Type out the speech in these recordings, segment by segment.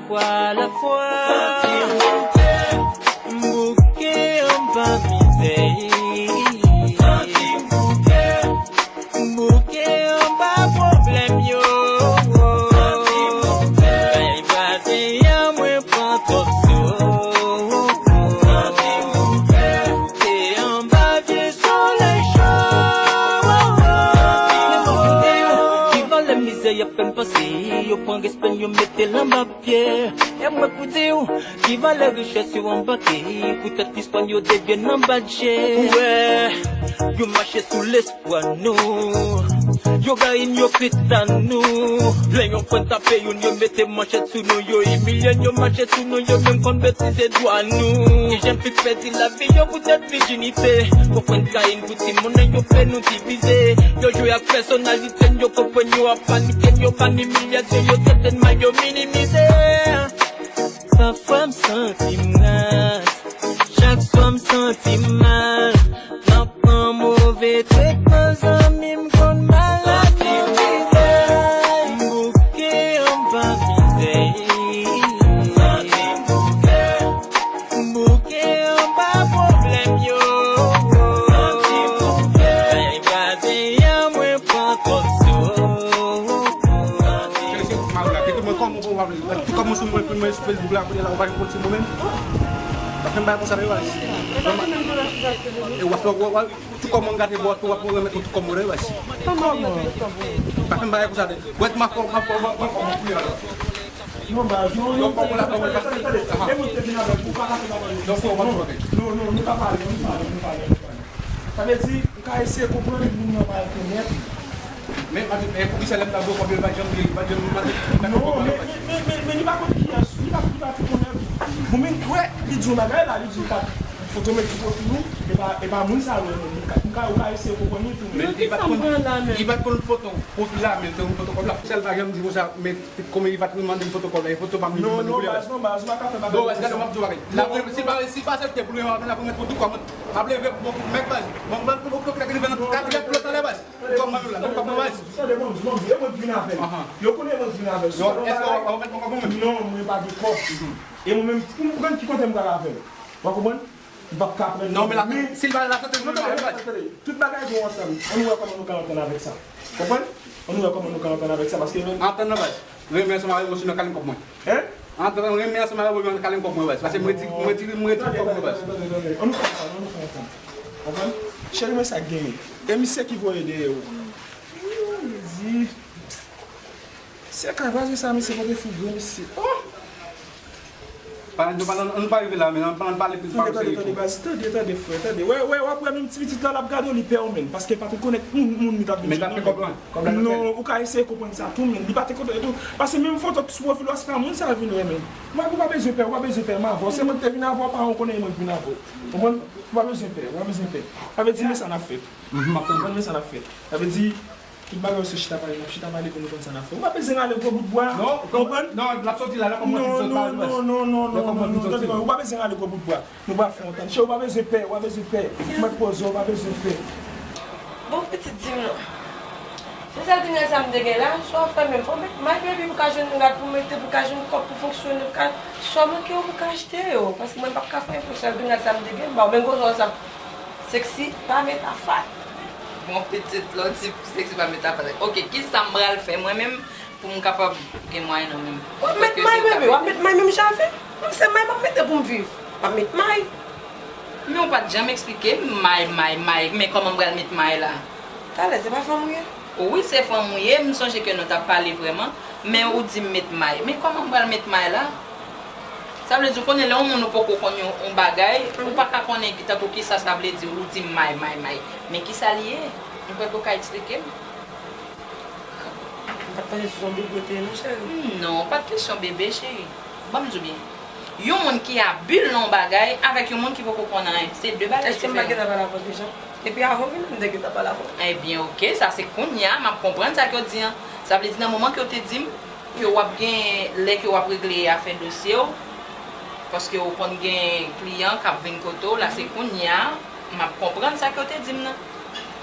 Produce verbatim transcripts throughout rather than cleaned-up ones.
Fwa la fwa, m bouke anba mizè. Bouke anba pwoblèm yo. Bay maten an mwen pran twòp so. Te anba vye solèy cho. Ki valè mizè y ap fè m pase. Yo pran respè n, yo mete l anba pye. E mwen pou di w, ki valè richès yo anbake. Poutèt listwa n yo devye nan badje. Ou wè, yo mache sou lespwa nou. Yo gayi n, yo fita nou. Lè yon fwèn tape youn, yo mete manchèt sou nou. Yo imilye n, yo mache sou nou. Yo menm konn betize dwa nou. Ki jan fi pèdi lavi yo poutèt vijinite. Konprann gayi n pou timoun nan yo fè nou divize. Yo jwe ak pèsonalite n, yo konprann yo ap panike n, yo ban imilyasyon, yo trete n mal, yo minimize. Pafwa m santi m ras, chak swa m santi m mal. M ap pran move tretman, zanmi m konn maladi mizè. M bouke anba mizè. Bouke anba pwoblèm yo. Bay maten an mwen pran twòp so. Cheri, se mari la, kite mwen, kòman ou pa vle, kòman sou mwen, mwen sou Facebook la, kounye la, ou pa gen pwoblèm menm. Pa fè m bagay konsa, non, Alex. E w ap fè, w ap, w ap, tout kòman m gate bò, w ap remèt mwen tout kòb mwen, non, Alex. Pa fè m bagay konsa, non. Wè, m ap fè, m ap fè, m ap fè, m ap fè, Non, baz, non, non, tande, tande, tande. E mwen te vin avèk ou, pa ka fè bagay. Non, non, non, non, nou pa pale, nou pale, nou pale, nou pale. Sa vle di, ou ka eseye konprann moun nan pa rekonèt ou. Men, men, men poukisa lè m ta voye kòb yo, li pa t janm, li pa t janm mande, li pa t janm konprann. Non, men, men, men, men, men li pa konn kiyès ou, li pa, li pa t rekonèt ou. Bon, men, wè, li di yon bagay la, li di li pa foto met sou pwofil ou, e pa, e pa moun sa yo, men li ka, ou ka, ou ka eseye konprann li tou, men. Men li pa t konn, li pa t konn foto pwofil la, men li te konn foto kòb la. Sèl bagay m di konsa, men Kòm li pa t mande m foto kòb la, e foto pa m li te mande pou li. Non, non, baz, non, baz, ou pa ka fè bagay konsa. Bon, baz, gade, m ap di w bagay. L ap, si l pa, si l pa aksepte pou li, l ap, l ap remèt mwen tout kòb mwen. Ap leve pou mwen, mèt baz. Bon, baz, pou mwen, pou mwen, pou mwen, pou mwen, talè, baz. Kòb mwen la, kòb mwen, baz. Tande, bon, bon, e mwen k vin avè l. Yo konnen mwen k vin avè l. Non, èske w remèt mwen kòb mwen? Non, mwen pa gen kòb. E mwen menm, pou mwen konn ki kote m pral avè l. W konprann? M p ap ka pran. Non, men la, si l pa la sante, non, tande, tande, tande. Tout bagay gen yon antann. Ann wè kòman nou ka antann avèk sa. Konprann? Ann wè kòman nou ka antann avèk sa, paske men. Antann nan, baz. Renmen ansanm avè m, sinon kale m kòb mwen. Hein? Antann, renmen ansanm avè m, kale m kòb mwen, baz. Paske mwen di, mwen di, mwen di kòb mwen, baz. Tande, tande, tande, tande. Ann nou fè antann, ann nou fè antann. Konprann? Cheri, men sa k genyen. E misye ki voye dèyè ou. Wi, Jezi. Se kay vwazen sa, mesye, pote fou vre, mesye. Oh! Pa, nou pa, nou pa rive la, men nou pa pale plis. Tande, tande, tande, baz, tande, tande, frè, tande. Wè, wè, w ap wè menm ti pitit la, l ap gade w, li pè w menm. Paske l pa t rekonèt moun, moun li t ap vin jwenn nan menm. Non, ou ka eseye konprann sa tou, men li pa t rekonèt ou. Paske menm foto k sou pwofil ou a, se pa moun sa vin wè menm. Ou pa, ou pa bezwen pè, ou pa bezwen pè, m avè w. Se mwen ki te vin avè w, pa ou konnen e mwen ki vin avè w. Konprann? Ou pa bezwen pè, ou pa bezwen pè. Sa vle di, men sa n ap fè. Konprann, men sa n ap fè. Sa vle di, Tout bagay yo se chita pale, n ap chita pale pou nou konn sa n ap fè. Ou pa bezwen rale gwo bout bwa. Non, konprann? Non, l ap soti la, l ap konprann tout sòt bagay. Non, non, non, non, non, non, non, tande, ou pa bezwen rale gwo bout bwa. Nou pral fè yon antann. Cheri, ou pa bezwen pè, ou pa bezwen pè. Ou mèt poze w, ou pa bezwen pè. Bon, pitit, di m non. Se sèl grenad sa m te gen la, swa w fè menm, fò w mèt may, baby, pou w ka jwenn grenad pou w mete, pou w ka jwenn kòb pou fonksyone, pou w ka, swa manke yo pou w ka achte yo, paske mwen m p ap ka fè anyen pou sèl grenad sa m te gen, m ba w, men gwo zò sa. Sexy pa met afat. Bon, pitit, lè w di sexy pa met afat. Ok, kisa m pral fè mwen menm pou m kapab gen mwayen nan men m? W ap met may, bebe, w ap met may menm jan avè m. Mwen se may m ap mete pou m viv. M ap met may. Men w pa t janm eksplike m may, may, may. Men kòman m pral met may la? Talè, se pa fanm ou ye? Wi, se fanm ou ye. M sonje ke nou t ap pale vrèman. Men ou di m met may. Men kòman m pral met may la? Sa vle di, ou konnen lè yon moun ou poko konn yon, yon bagay, ou pa ka konnen tankou kisa sa vle di, ou di may, may, may. Men kisa li ye? Ou kwè ke w ka eksplike m? M pa t panse se yon bebe w te ye non, cheri. Non, pa t kesyon bebe, cheri. Ban m di w byen. Yon moun ki abil nan yon bagay avèk yon moun ki poko konn anyen, se de bagay diferan. Èske m pa gentan pale avè w deja? Depi avan w vini, m te gentan pale avè w. Ebyen, ok, sa se kounya, m ap konprann sa ke w di an. Sa vle di, nan moman ke w te di m, ke w ap gen lè ke w ap regle afè dosye w, paske w konn gen kliyan k ap vin kote w, la se kounye a m ap konprann sa ke w te di m nan.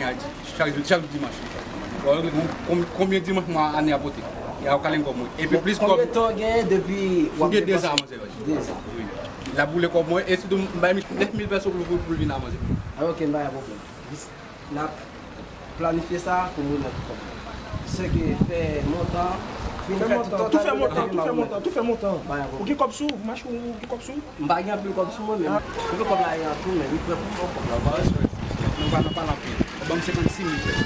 gen chak jou, chak dimanch. Bon, konbyen dimanch mwen ane a pote? E a w ka lenn kòb mwen. Epi plis kòb. Konbyen tan w genyen depi w ap depase? Mwen gen de zan a manzè yo. De zan. Wi. L ap boule kòb mwen, e sitou m bay misye nèf mil pèso pou, pou, pou l vin a manzè. Ah, ok, m pa gen pwoblèm. Jis n ap planifye sa pou m remèt kòb. Se ke fè montan, fin fè tout, tou fè montan, tou fè montan, tou fè montan. Ou gen kòb sou ou, mache ou gen kòb sou ou? M pa gen anpil kòb sou mwen, men m gen kòb la, e an tou, men m prè pou fè kòb la, ou pa wè? Nou pa nan pale anpil. Ban m senkannsis mil pèso.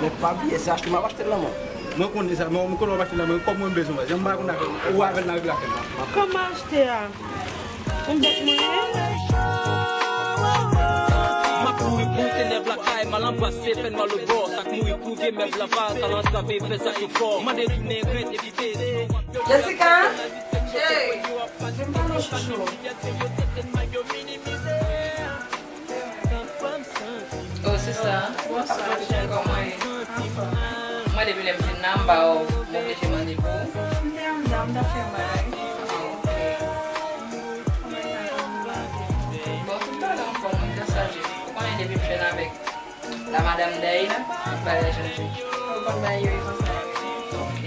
Men pa bliye, se achte m ap achte l nan men w. Mwen konnen sa, men m konnen w ap achte l nan men m, kòb mwen m bezwen, baz. Jan m pa konn avè w, ou avè l nan relasyon. Kòman achte a? Ou bèt mwen ye? M ap kouri pou te nèv lakay, m al anbrase fè nwa lobò, sa k mouri pou vye mèb lava, sa l antrave fè sa k yo fò, mande tounen rent evite. Jessica! Hey! Vin pale chouchou. Oh, sista, kòman ye? Mwen, depi lè m vin la, m ba w, m oblije mande pou ou. M te anndan, m t ap fè yon bagay. Ah, ok. Bon, tout bagay anfòm, mwen te salye. Ou konnen depi m jwenn avèk la madam Daïla, tout bagay chanje. Ou konn bagay yo ye konsa. Ok.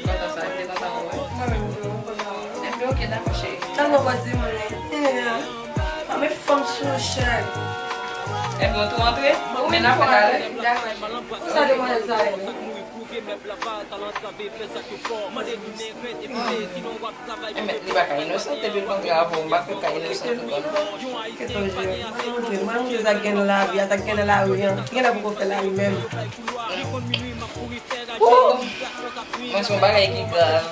Kontan sa, m te kontan wè. Mwen menm tou, m kontan wè. Ebyen, ok, dakò, cheri. Sa nou pase mwen la. Mwen fanm sou chèk. Ebyen, ou tou antre? Men n ap fè talè. Dakò, cheri. Sa demwazèl sa ye? Ebyen, li pa ka inosan, depi l kontre avè w, m pa kwè l ka inosan tou, konn. Kèt, mwen montre, mwen montre sa k gen nan lavi a, sa k gen nan lari a. Gen lè poko fè lari menm. Woo! Mwen se yon bagay ki grav.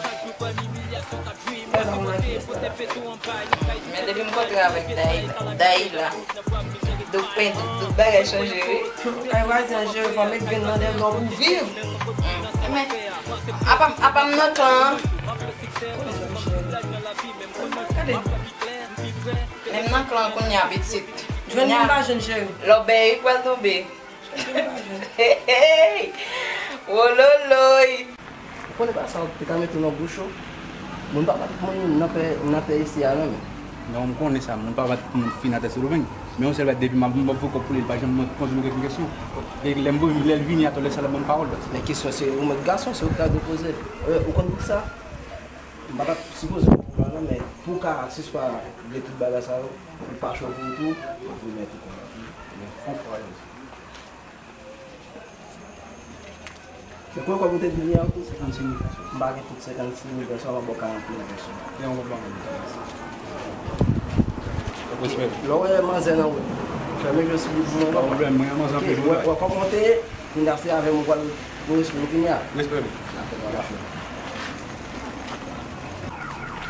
Men depi m kontre avèk Day, Day la, Tout pen, tout, tout bagay chanje, wi. Kay vwazen an jere, fò met grenn nan dèyè dò pou viv. Men, apa, apa m nan kan an? Gade. Men m nan kan an kounye a, pitit. Jwenn moun pa jwenn, cheri. Lòbèy pral tonbe. Hey, hey. Wololoy. Ou konnen pa sa, ou te ka mete w nan gwo cho. Moun pa bat moun nan tè, nan tè isi a, non, men. Non, m konnen sa, moun pa bat moun fi nan tè Sendomeng. Men yon sèl bat depi m ap, m ap voye kòb pou li, li pa janm kontre m kèk kesyon. E lè m voye, lè l vini, atò lè sa l ap ban m pawòl. Men kesyon se, ou mèt gason, se ou ki ta dwe poze. Euh, ou konn poukisa? M pa ta sipoze pou la, non, men pou w ka sispann vle tout bagay sa yo, pou pa cho pou ou tou, ou vle mèt ou konn. Men fon fwa yo. Men kòman kòb ou te di li an tou? Senkannsis mil peso. M pa gen tout senkannsis mil peso, m ap ba w karannsis mil peso. Gen yon kòb ban mwen. Respè. Lè w wè manzè nan wout, fèmen je sou li pou mwen. Pa pwoblèm, mwen, manzè anpil. Wè, wè kòman w te ye, kounye a se avè m ou pral pou respè w kounye a. Respè. Dakò, pa pwoblèm.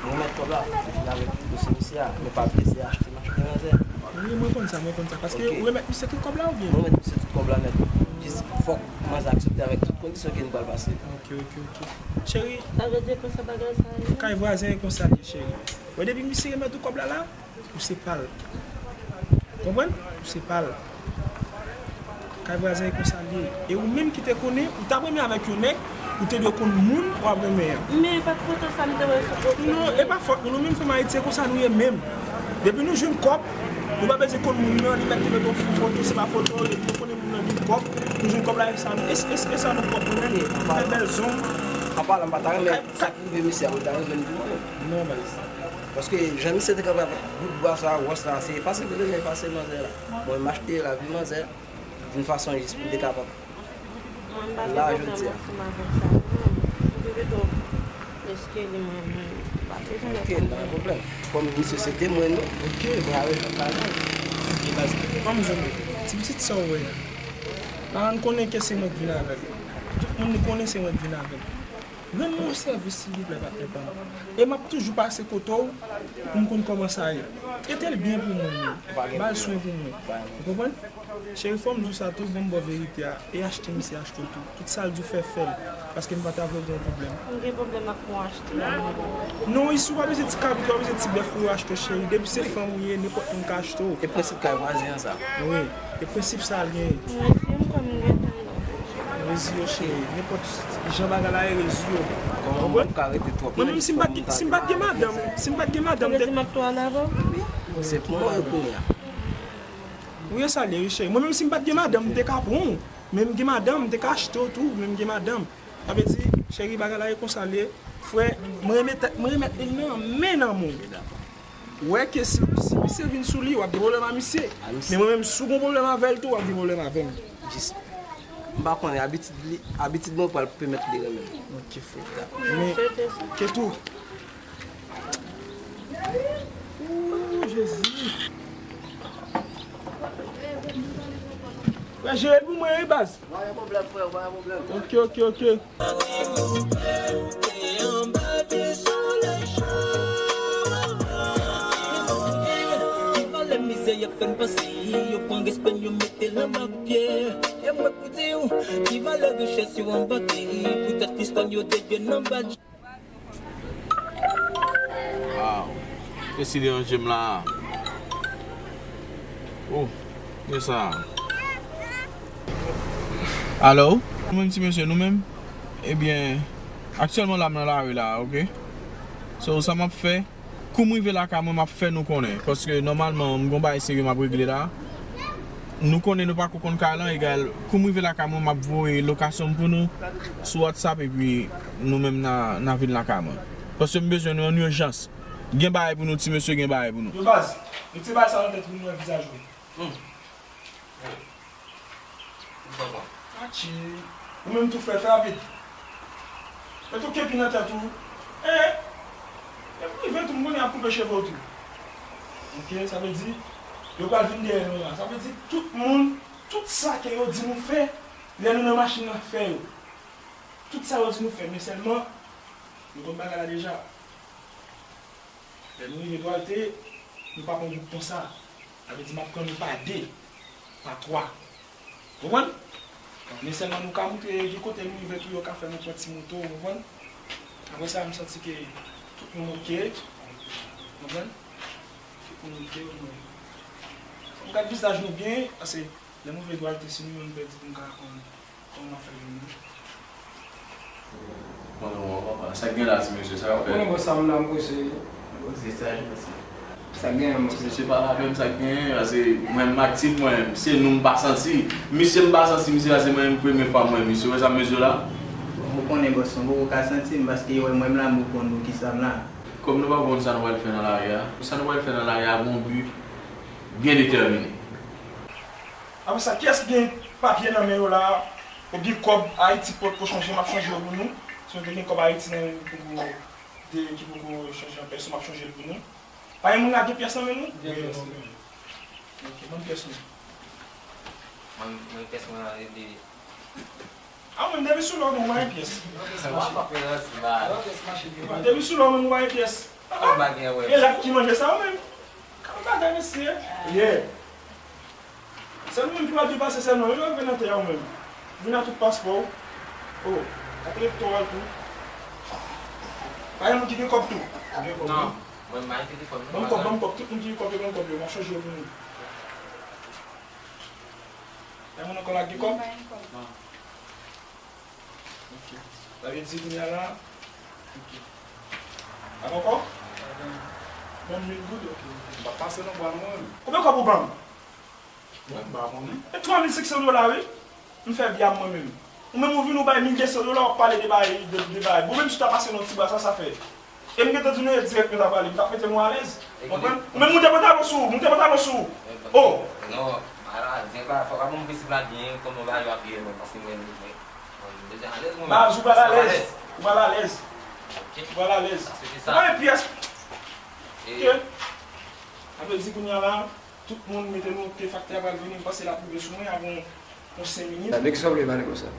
Mwen mèt kòb la, mwen vin avèk dosye misye a, men pa bliye se achte m achte manzè. Wi, mwen konn sa, mwen konn sa. Paske ou remèt misye tout kòb la oubyen? Mwen remèt misye tout kòb la nèt. Jis fòk manzè aksepte avèk tout kondisyon ke nou pral pase. Ok, ok, ok. Cheri. Sa vle di konsa bagay sa ye? Kay vwazen e konsa l ye, cheri. Wè depi misye remèt ou kòb la la, ou se pa l. Konprann? Ou se pa l. Kay vwazen e konsa l ye. E ou menm ki te konnen, ou t ap renmen avèk yon nèg, ou te dwe konn moun w ap renmen an. Men e pa t foto sa m te wè sou pwofil li. Non, e pa fòt nou, nou menm fanm Ayiti, se konsa nou ye menm. Depi nou jwenn kòb, nou pa bezwen konn moun nan, li mèt te mete yon foto, se pa foto, depi nou konnen moun nan gen kòb, nou jwenn kòb la, e sa nou, e, e, e sa nou pwòp, nou fè bèl zong. An palan, m pa ta renmen sa k rive misye a, ou ta renmen m tou, non. Non, baz. Paske jan misye te kanpe avèk bout bwa sa, wòs la, se efase l te bezwen efase manzè la. Mwen, m achte lavi manzè d'une façon jis pou l te kapab la jodi a. Ok, pa gen pwoblèm. Kòm misye se temwen nou, ok, mwen avèk bagay. Ok, baz. Kòm zanmi, ti pitit sa w wè a, pa ann konnen ke se mwen k vin avè l. Tout moun konnen se mwen k vin avè l. Rann mwen yon sèvis, silvouplè, patnè pa m. E m ap toujou pase kote w pou m konn kòman sa ye. Trete l byen pou mwen, men. Ba l swen pou mwen. Ou konprann? Cheri, fò m di w sa tou, ban m ba w verite a. E achte misye achte w tou. Tout sa l di w fè, fè l. Paske m pa ta vle w gen yon pwoblèm. M gen pwoblèm ak mo achte a, mwen. Non, isi w pa bezwen ti kabrit, w pa bezwen ti bèf pou yo achte w, cheri. Depi se fanm ou ye, nenpòt moun ka achte w. E prensip kay vwazen an sa. Wi, e prensip sa l genyen. Mèsi, m kwè m gentan. Reziye w, cheri. Nenpòt jan bagay la ye, reziye w. Kòman moun ka rete twòp? Mwen menm, si m pa t gen, si m pa t gen madanm, si m pa t gen madanm, m te... Sa vle di m ap tou ale avè w? Se pou mwen kounye a. Wi, e sa l ye, wi, cheri. Mwen menm, si m pa t gen madanm, m te ka pran w. Men m gen madanm, m te ka achte w tou, men m gen madanm. Sa vle di, cheri, bagay la e konsa l ye. Frè, mwen remèt, mwen remèt li nan men nan moun. Ou wè ke si, si misye vin sou li, w ap gen pwoblèm a misye. Men mwen menm, si w gen pwoblèm avè l tou, w ap gen pwoblèm avè m. Jis, m pa konnen, abitid li, abitid mwen pral pèmèt li renmen m. Ok, frè. Men, ke tou. Ooh, Jezi. Frè, jere l pou mwen, wi, baz. Pa gen pwoblèm, frè, pa gen pwoblèm. Ok, ok, ok. Ki valè mizè y ap fè n pase, yo pran respè n, yo mete l anba pye. E mwen pou di w, ki valè richès yo anbake, poutèt listwa n yo devye n anba. Waw. Kiyès ki deranje m la? Oh, kiyès sa? Alo? Nou menm ti mesye, nou menm? Ebyen, aktyèlman la, m nan lari la, ok? So, sa m ap fè, kou m rive lakay mwen, m ap fè nou konnen. Paske, nòmalman, m gon bagay serye m ap regle la. Nou konnen nou pako konn kay lan, egal, kou m rive lakay mwen, m ap voye lokasyon m pou nou sou WhatsApp, epi nou menm n a, n a vin lakay mwen. Paske m bezwen nou an ijans. Gen bagay pou nou, ti mesye, gen bagay pou nou. Yo baz, mete bagay sa nan tèt ou, nou wè vizaj ou. Hmm. Atchi. Ou menm tou frè, fè rapid. Met yon kepi nan tèt ou. E, epi rive tou, m konnen y ap koupe cheve w tou. Ok, sa vle di, yo pral vin dèyè nou la. Sa vle di, tout moun, tout sa ke yo di nou fè, lè nou nan machin nan, fè yo. Tout sa yo di nou fè, men sèlman, nou konn bagay la deja. Lè nou rive Dwalte, nou pa pran gwoup konsa. Sa vle di m ap pran nou pa de. pa twa. Ou konprann? Men sèlman nou ka moute gen kote nou rive tou, yo ka fè nou pran ti moto, ou konprann? Apre sa, m santi ke tout moun oke, ou konprann? Tout moun oke, ou konprann? Fò m gad vizaj nou byen, paske lè move dwa rete sou nou, yo m pèdi pou m ka konn kòman m ap fè jwenn nou. Mwen, mwen, papa, sa k gen la, ti mesye, sa k ap fèt? Konnen bòs sa, m la, m prese. Bòs, se sa, je pense. Sa k gen, bòs? Ti mesye, pa la menm, sa k gen, paske mwen, m aktif, mwen, se nou m pa santi. Misye, m pa santi misye, paske mwen, premye fwa m wè misye, wè sa m mesye la? Bon, ou konnen, bòs, ou poko ka santi m, paske yo wè mwen, m la, m konn pou kisa m la. Kòm nou pa konn sa nou pral fè nan lari a, sa nou pral fè nan lari a, gon bi byen detèmine. Apre sa, kiyès ki gen papye nan men yo la, ou gen kòb Ayiti potko chanje, m ap chanje yo pou nou. Si nou te gen kòb Ayiti nan men nou ki poko, de, ki poko chanje an pèso, m ap chanje l pou nou. Pa gen moun la gen pyès nan men nou? Gen pyès nan men m. Ok, ban m pyès nou. Mwen, mwen pyès mwen an, e de. A, mwen, depi sou lò, mwen, mwen, pyès. Depi sou lò, mwen, mwen, pyès. E la ki manje sa, ou menm? Kòm bagay, mesye. Yeah. Se nou menm ki pa depase sèlman, yo vin nan tè a ou menm. Vin ak tout paspò w. Oh, ak elektoral tou. Pa gen moun ki gen kòb tou. Ou gen kòb, non? Mwen, m pa gen telefòn, non. Ban m kòb, ban m kòb. Tout moun ki gen kòb yo, ban m kòb yo. M ap chanje yo pou nou. Pa gen moun ankò la ki gen kòb? Non. Ok. Sa vle di kounye a la? Ok. Ak ankò? Ban m mil goud, ok. M pa pase nan bwa mwen. Konbyen kòb ou ban m? Mwen, m pa konnen. E twa mil senk san dola, wi. M fè bya mwen menm. Ou menm ou vin ou bay mil de san dola, w ap pale de bagay, de, de bagay. Bon, menm si w ta pase nan ti bwa, sa, sa fè. E m gentan di nou e dirèk nou ta pale, m t ap mete nou alèz. Konprann? Ou menm moute pantalon sou ou, moute pantalon sou ou. Oh! Non, ala, zen pa, fò pa ban m prensip la byen, kòman bagay yo ap ye non, paske mwen, mwen, mwen bezwen alèz mwen menm. Baz, ou pral alèz. Ou pral alèz. Ok. Ou pral alèz. Ou pa gen pyès. Ok. Sa vle di kounye a la, tout moun mete nou, ke faktè a pral vini, m panse l ap rive sou mwen avan yon, yon senk minit. Sa de ki sa w vle pale konsa?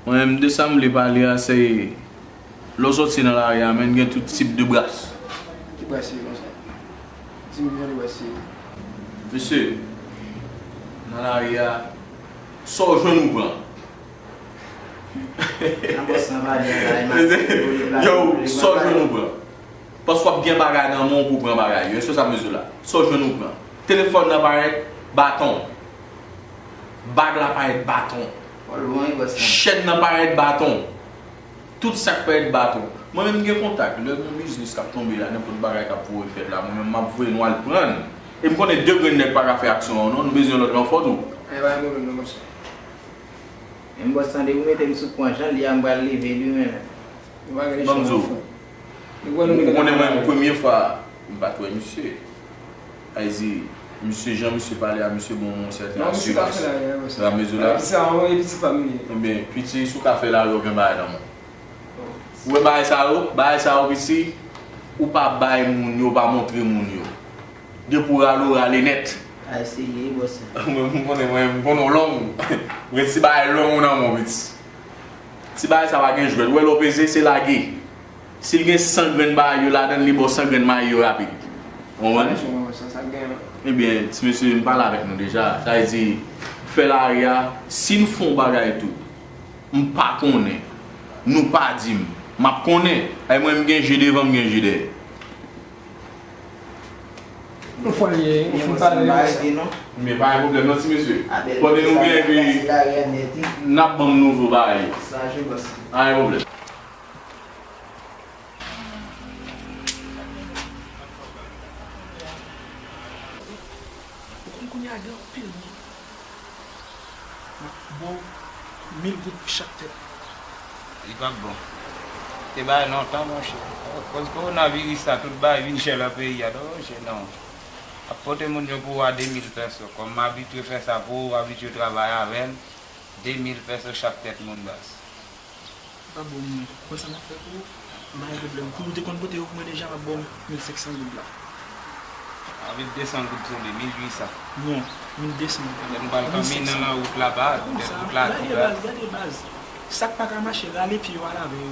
Mwen menm de sa m vle pale a, se lè w sòti nan lari a, menn, gen tout tip de bras. Ki bras ye konsa? Di m jan de bras ye. Mesye, nan lari a, sa w jwenn ou pran. Nan bòs nan valiz la, e maske, yo, sa w jwenn ou pran. Paske w ap gen bagay nan men w pou w pran bagay yo. Èske sa mezi la? Sa w jwenn ou pran. Telefòn nan parèt baton. Bag la parèt baton. Chèn nan parèt baton. Tout sa k parèt baton. Mwen menm m gen kontak. Lè gen yon biznis k ap tonbe la, nenpòt bagay k ap voye fèt la, mwen menm m ap voye nou al pran l. E m konnen de grenn nèg pa ka fè aksyon an non, nou bezwen lòt ranfò tou. Ay, pa gen pwoblèm non, monchè. Men bòs, tande, ou mete m sou pwen jan l ye a, m pral leve li menm. Ban m di w, ou konnen mwen, premye fwa, m pa t wè misye. Sa vle di, misye, jan misye pale a misye, bon, yon sèten asirans. Ramezou la. Ebyen, piti, si w ka fè lari, w gen bagay nan men w. Ou wè bagay sa yo, bagay sa yo, piti, ou pa bay moun yo, ou pa montre moun yo. Depi w rale, w rale nèt. A eseye, bòs. Mwen, m konnen, mwen, m konnen w long. Mwen, ti bagay long ou nan men w, piti. Ti bagay sa pa gen jwèt. Ou wè lè w peze, se lage. Si l gen san grenn bagay yo ladan l, li ba w san grenn mayi yo rapid. Ou konprann? Ebyen, ti mesye, m pale avèk nou deja. Sa vle di, fè lari a, si n fè yon bagay tou, m pa konnen, nou pa di m, m ap konnen. Ay, mwen, m gen je devan, m gen je dèyè. Yon fwa l ye, yon fwa l pale, yon fwa l pale. Men pa gen pwoblèm non, ti mesye. Pandan nou gen epi n ap ban m nouvo bagay yo. Pa gen pwoblèm. Ou konn kounye a gen anpil moun. M ap ba w mil goud pou chak tèt. Li p ap bon. Te bay lontan, monchè. Akoz kowonaviris la, tout bagay vin chè nan peyi a, non, monchè, non. Ap pote moun yo pou w a de mil pèso. Kòm m abitye fè sa pou ou, abitye travay avè m, de mil pèso chak tèt moun, baz. Pa bon, mwen. Konn sa m ap fè pou ou? M pa gen pwoblèm. Kou ou te konn pote yo pou mwen deja, m ap ba w mil senk san goud la. Avèk de san goud sou li, mil uit san. Non, mil de san goud la. Lè nou pral kanpe nan, nan wout la, baz, poutèt wout la di, baz. Gade, baz, gade, baz. Sa k pa ka mache, rale pye w al avè yo.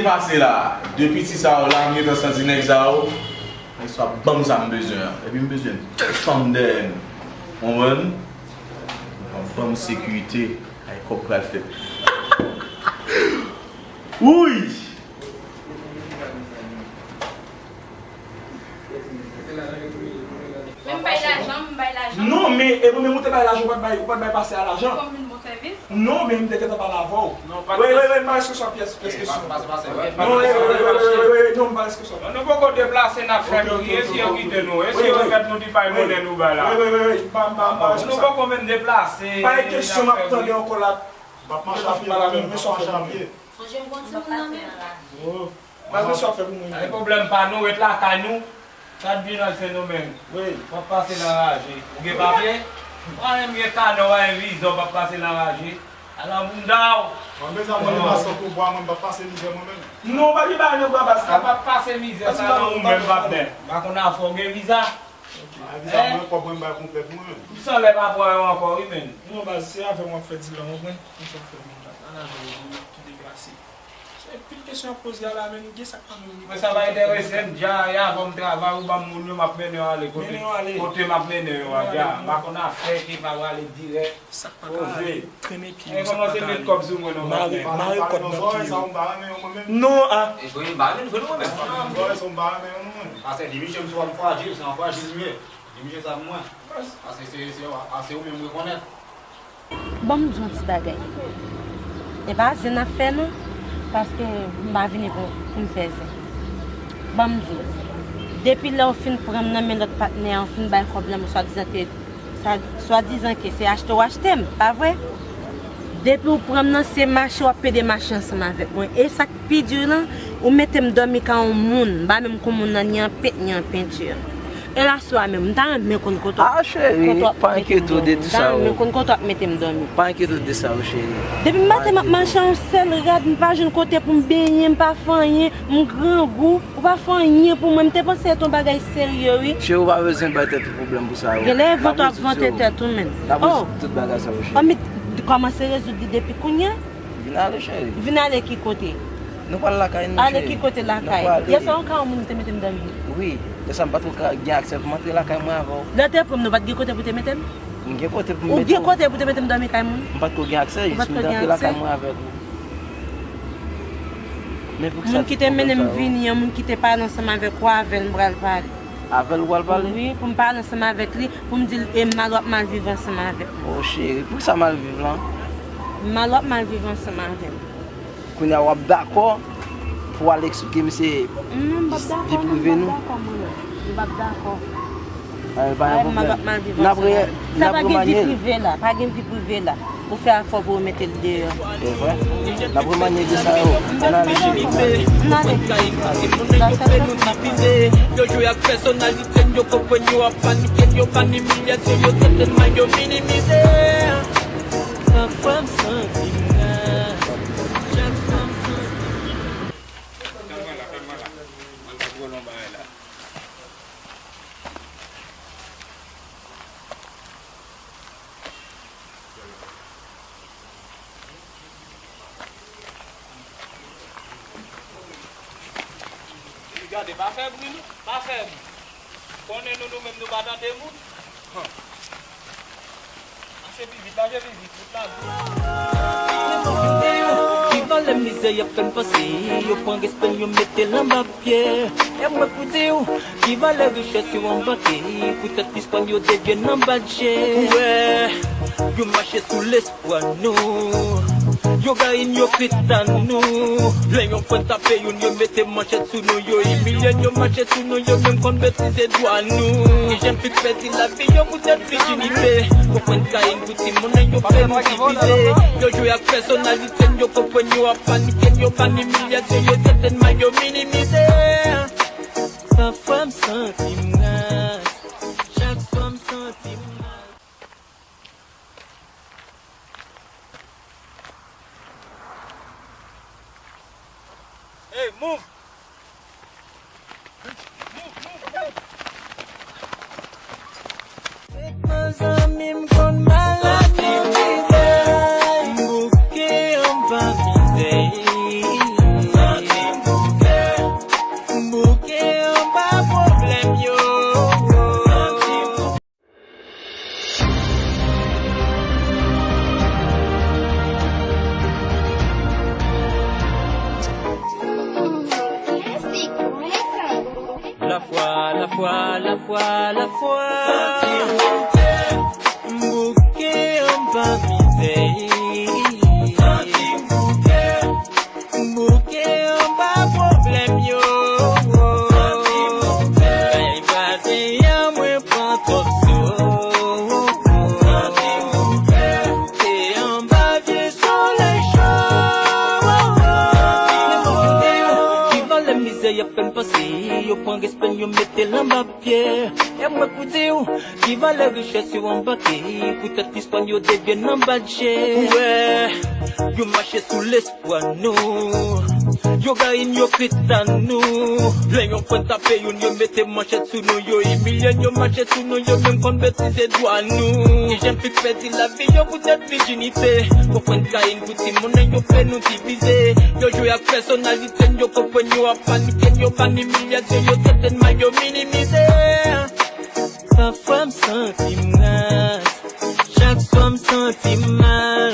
te pase la. De piti sa yo la, m gentan santi nèg sa yo. Nèg sa ban m sa m bezwen an. Epi m bezwen de fanm dèyè m. Konprann? Ban m sekirite. Ay, kòb pral fèt. Wouy! Men m bay lajan, m bay lajan. Non, men, e mwen menm ou te bay lajan, ou pa t bay, ou pa t bay pase a lajan. Fò m vin bon sèvis. Non, men m te gentan pale avè w. Non, pa t. Wi, wi, wi, m pa reskesyon pyès, pyès kesyon. Non, wi, wi, wi, non, m pa reskesyon. Non, nou poko deplase, n ap fè kouri, e si yo kite nou, e si yo remèt nou ti pay monnen nou bay la? Wi, wi, wi, wi, m pa, m pa, m pa reskesyon. Nou poko menm deplase. Pa gen kesyon, m ap tande ankò la. M ap mache a pye, mwen menm, men sa w fè mwen. Sonje m gon timoun nan men. Oh. Baz, men sa w ap fè pou mwen. Sa se pwoblèm pa nou, ret lakay nou. Sa t vin nan Sendomeng? Wi. W ap pase nan raje. Ou gen papye? Mwen menm gen kanè, w pa gen viza, w p ap pase nan raje. Al nan bounda w. Mwen bezwen mande mason pou bwa, mwen p ap pase mizè mwen menm. Non, pa gen bagay nan bwa, baz. Sa p ap pase mizè sa non, ou menm patnè. M pa konn afè w gen viza. Ok. Viza mwen, kòb mwen, m bay konplè pou mwen menm. M sanlè pa pran yo ankò wi, menn. Non, baz, se avè w m ap fè dilè, w konprann? Konsa w fè moun la. Ala jwe, moun ap tou deplase. Se pil kesyon ap poze a la, men gen sa k pa menm li. Mwen sa pa enterese m, dja, e avan m travay, ou ban m moun yo, m ap mennen yo ale kote, kote m ap mennen yo a, dja. M pa konn afè ke pa prale dirèk. Sa k pa ka ale, trennen pye yo, sa k pa ka ale. Mare, mare kòd nan pye yo. Non, a. Pase di misye m sou fwajil, se yon fwajil m ye. Di misye sa pou mwen. Pase se, se, se ou menm rekonèt. Ban m di w yon ti bagay. E pa zen n ap fè non, paske m pa vini pou, pou m fè zen. Ban m di w, depi lè w fin pran m nan men lòt patnè a, w fin bay kòb la, mwen swadizan te, sa, swadizan ke se achte w achte m, pa vre? Depi w pran m nan, se mache w ap pede mache ansanm avèk mwen. E sa k pi di lan, ou mete m dòmi kay yon moun, m pa menm konn moun nan ni an pent, ni an penti. E laswè a menm, m ta renmen konn kote w ap mete m dòmi. Ah, cheri, pa enkyete w de tout sa yo. M ta renmen konn kote w ap mete m dòmi. Pa enkyete w de sa yo, cheri. Depi maten m ap mache a yon sèl rad, m pa jwenn kote pou m benyen, m pa fè anyen, m grangou, ou pa fè anyen pou mwen. M te panse se te yon bagay serye, wi. Cheri, ou pa bezwen bay tèt ou pwoblèm pou sa yo. Genlè e vante w ap vante tèt ou menm. N ap rezoud tout bagay sa yo, cheri. Oh, men kòmanse rezoud li depi kounye a. Vin ale, cheri. Vin ale ki kote? Nou pral lakay nou, cheri. Ale ki kote lakay? Yèswa, yon kay yon moun ou te mete m dòmi? Wi. Yèswa, m pa t ko ka gen aksè pou m antre lakay mwen avè w. Lè w te pran m, nou pa t gen kote pou te mete m? M gen kote pou m mete w. Ou gen kote pou te mete m dòmi kay moun? M pa t ko gen aksè, jis m te antre lakay mwen avèk ou. Men poukisa tout pwoblèm sa yo? Moun ki te mennen m vini an, moun ki te pale ansanm avèk ou, avè l m pral pale. Avè l ou pral pale? Wi, pou m pale ansanm avèk li, pou m di l, e mal w ap mal viv ansanm avè m. Oh, cheri, poukisa mal viv lan? Mal w ap mal viv ansanm avè m. Kounye a w ap dakò pou w al eksplike misye vi prive nou? Non, m p ap dakò, non, m p ap dakò, mwen menm. M p ap dakò. Ay, pa gen pwoblèm. Mal w ap mal viv ansanm avè m. N ap re-, n ap remanye l. Sa pa gen vi prive la, pa gen vi prive la. Ou fè afè w pou yo mete l deyò. Se vre? N ap remanye de sa yo. Ann ale, cheri. Ann ale. Yo jwe ak pèsonalite m, yo konprann yo ap panike m, yo pa nan imilyasyon, yo sètènman yo minimize. Chak fwa m santi m la, chak fwa m santi m. Kalme la, kalme la. Mwen pa twò nan bagay la. Gade, pa fè bri, non. Pa fè bri. Konnen nou, nou menm, nou pa tande moun. Hum. Mache pi vit, mache pi vit, tout la. Ki valè mizè y ap fè n pase, yo pran respè n, yo mete l anba pye. E mwen pou di w, ki valè richès yo anbake, poutèt li pran yo devye nan badje. Ou wè, yo mache sou lespwa nou. Yo gayin, yo kritèn nou. Lè yon fwa n tape youn, yo mete manchèt sou nou. Yo imilye n, yo mache sou nou. Yo menm konn betize dwa nou. Ki jèn fi k pèdi lavi yo poutèt vijinite. Konprann gayin pou timoun nan yo fè nou divize. Yo jwe ak pèsonalite n, yo konprann yo ap panike n, yo ban imilyasyon, yo trete n mal, yo minimize. Pafwa m santi m raz. Chak swa m santi m mal. Hey, move! Move, move, move! Fèk mezanmi m konn maladi m bouke anba mizè. Santi m bouke, m bouke anba pwoblèm yo. Lafwa, lafwa, lafwa, lafwa. M bouke anba mizè. M bouke anba pwoblèm yo. Kay paten an mwen pran twòp so. Te anba vye solèy cho. Ki valè mizè y ap fè n pase, yo pran respè n, yo mete l anba pye. E mwen pou di w, ki valè richès yo anbake, poutèt li pran yo devye nan badje. Ou wè, yo mache sou lespwa nou. Yo gayin, yo kritèn nou. Lè yon fwa n tape youn, yo mete manchèt sou nou. Yo imilye n, yo mache sou nou. Yo menm konn betize dwa nou. Ki jèn fi k pèdi lavi yo poutèt vijinite. Konprann gayin pou timoun nan yo fè nou divize. Yo jwe ak pèsonalite n, yo konprann yo ap panike n, yo ban imilyasyon, yo trete n mal, yo minimize. Pafwa m santi m raz. Chak swa m santi m mal.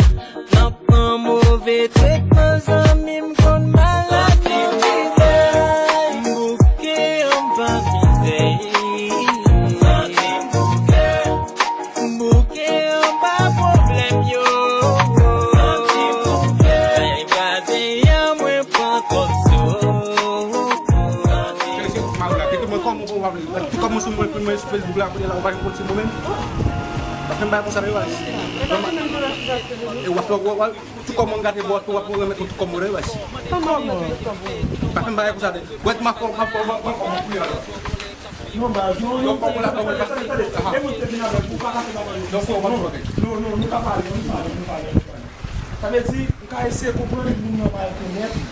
Nan pran move tretman, zanmi m konn maladi mizè. M bouke anba mizè. Santi m bouke, m bouke anba pwoblèm yo. Santi m bouke, kay paten an mwen pran twòp so. Cheri, se mari la, ki tout mwen kòman pou w ap, tout kòman sou mwen, mwen sou Facebook la, kote la, ou pa janm konn se mwen menm. Pa fè m bagay konsa, non, baz. E w ap fè, w ap, w ap, tout kòman m gate, w ap, w ap remèt mwen tout kòman, non, baz. Pa fè m bagay konsa, de. Wè, m ap fè, m ap fè, m ap fè, m ap fè, non, baz, non, non, tande, tande, tande. E mwen te vin avè l, ou pa ka fè bagay. Non, non, non, nou ka pale, nou pale, nou pale, nou pale. Sa vle di, ou ka eseye konprann moun nan pa rekonèt ou.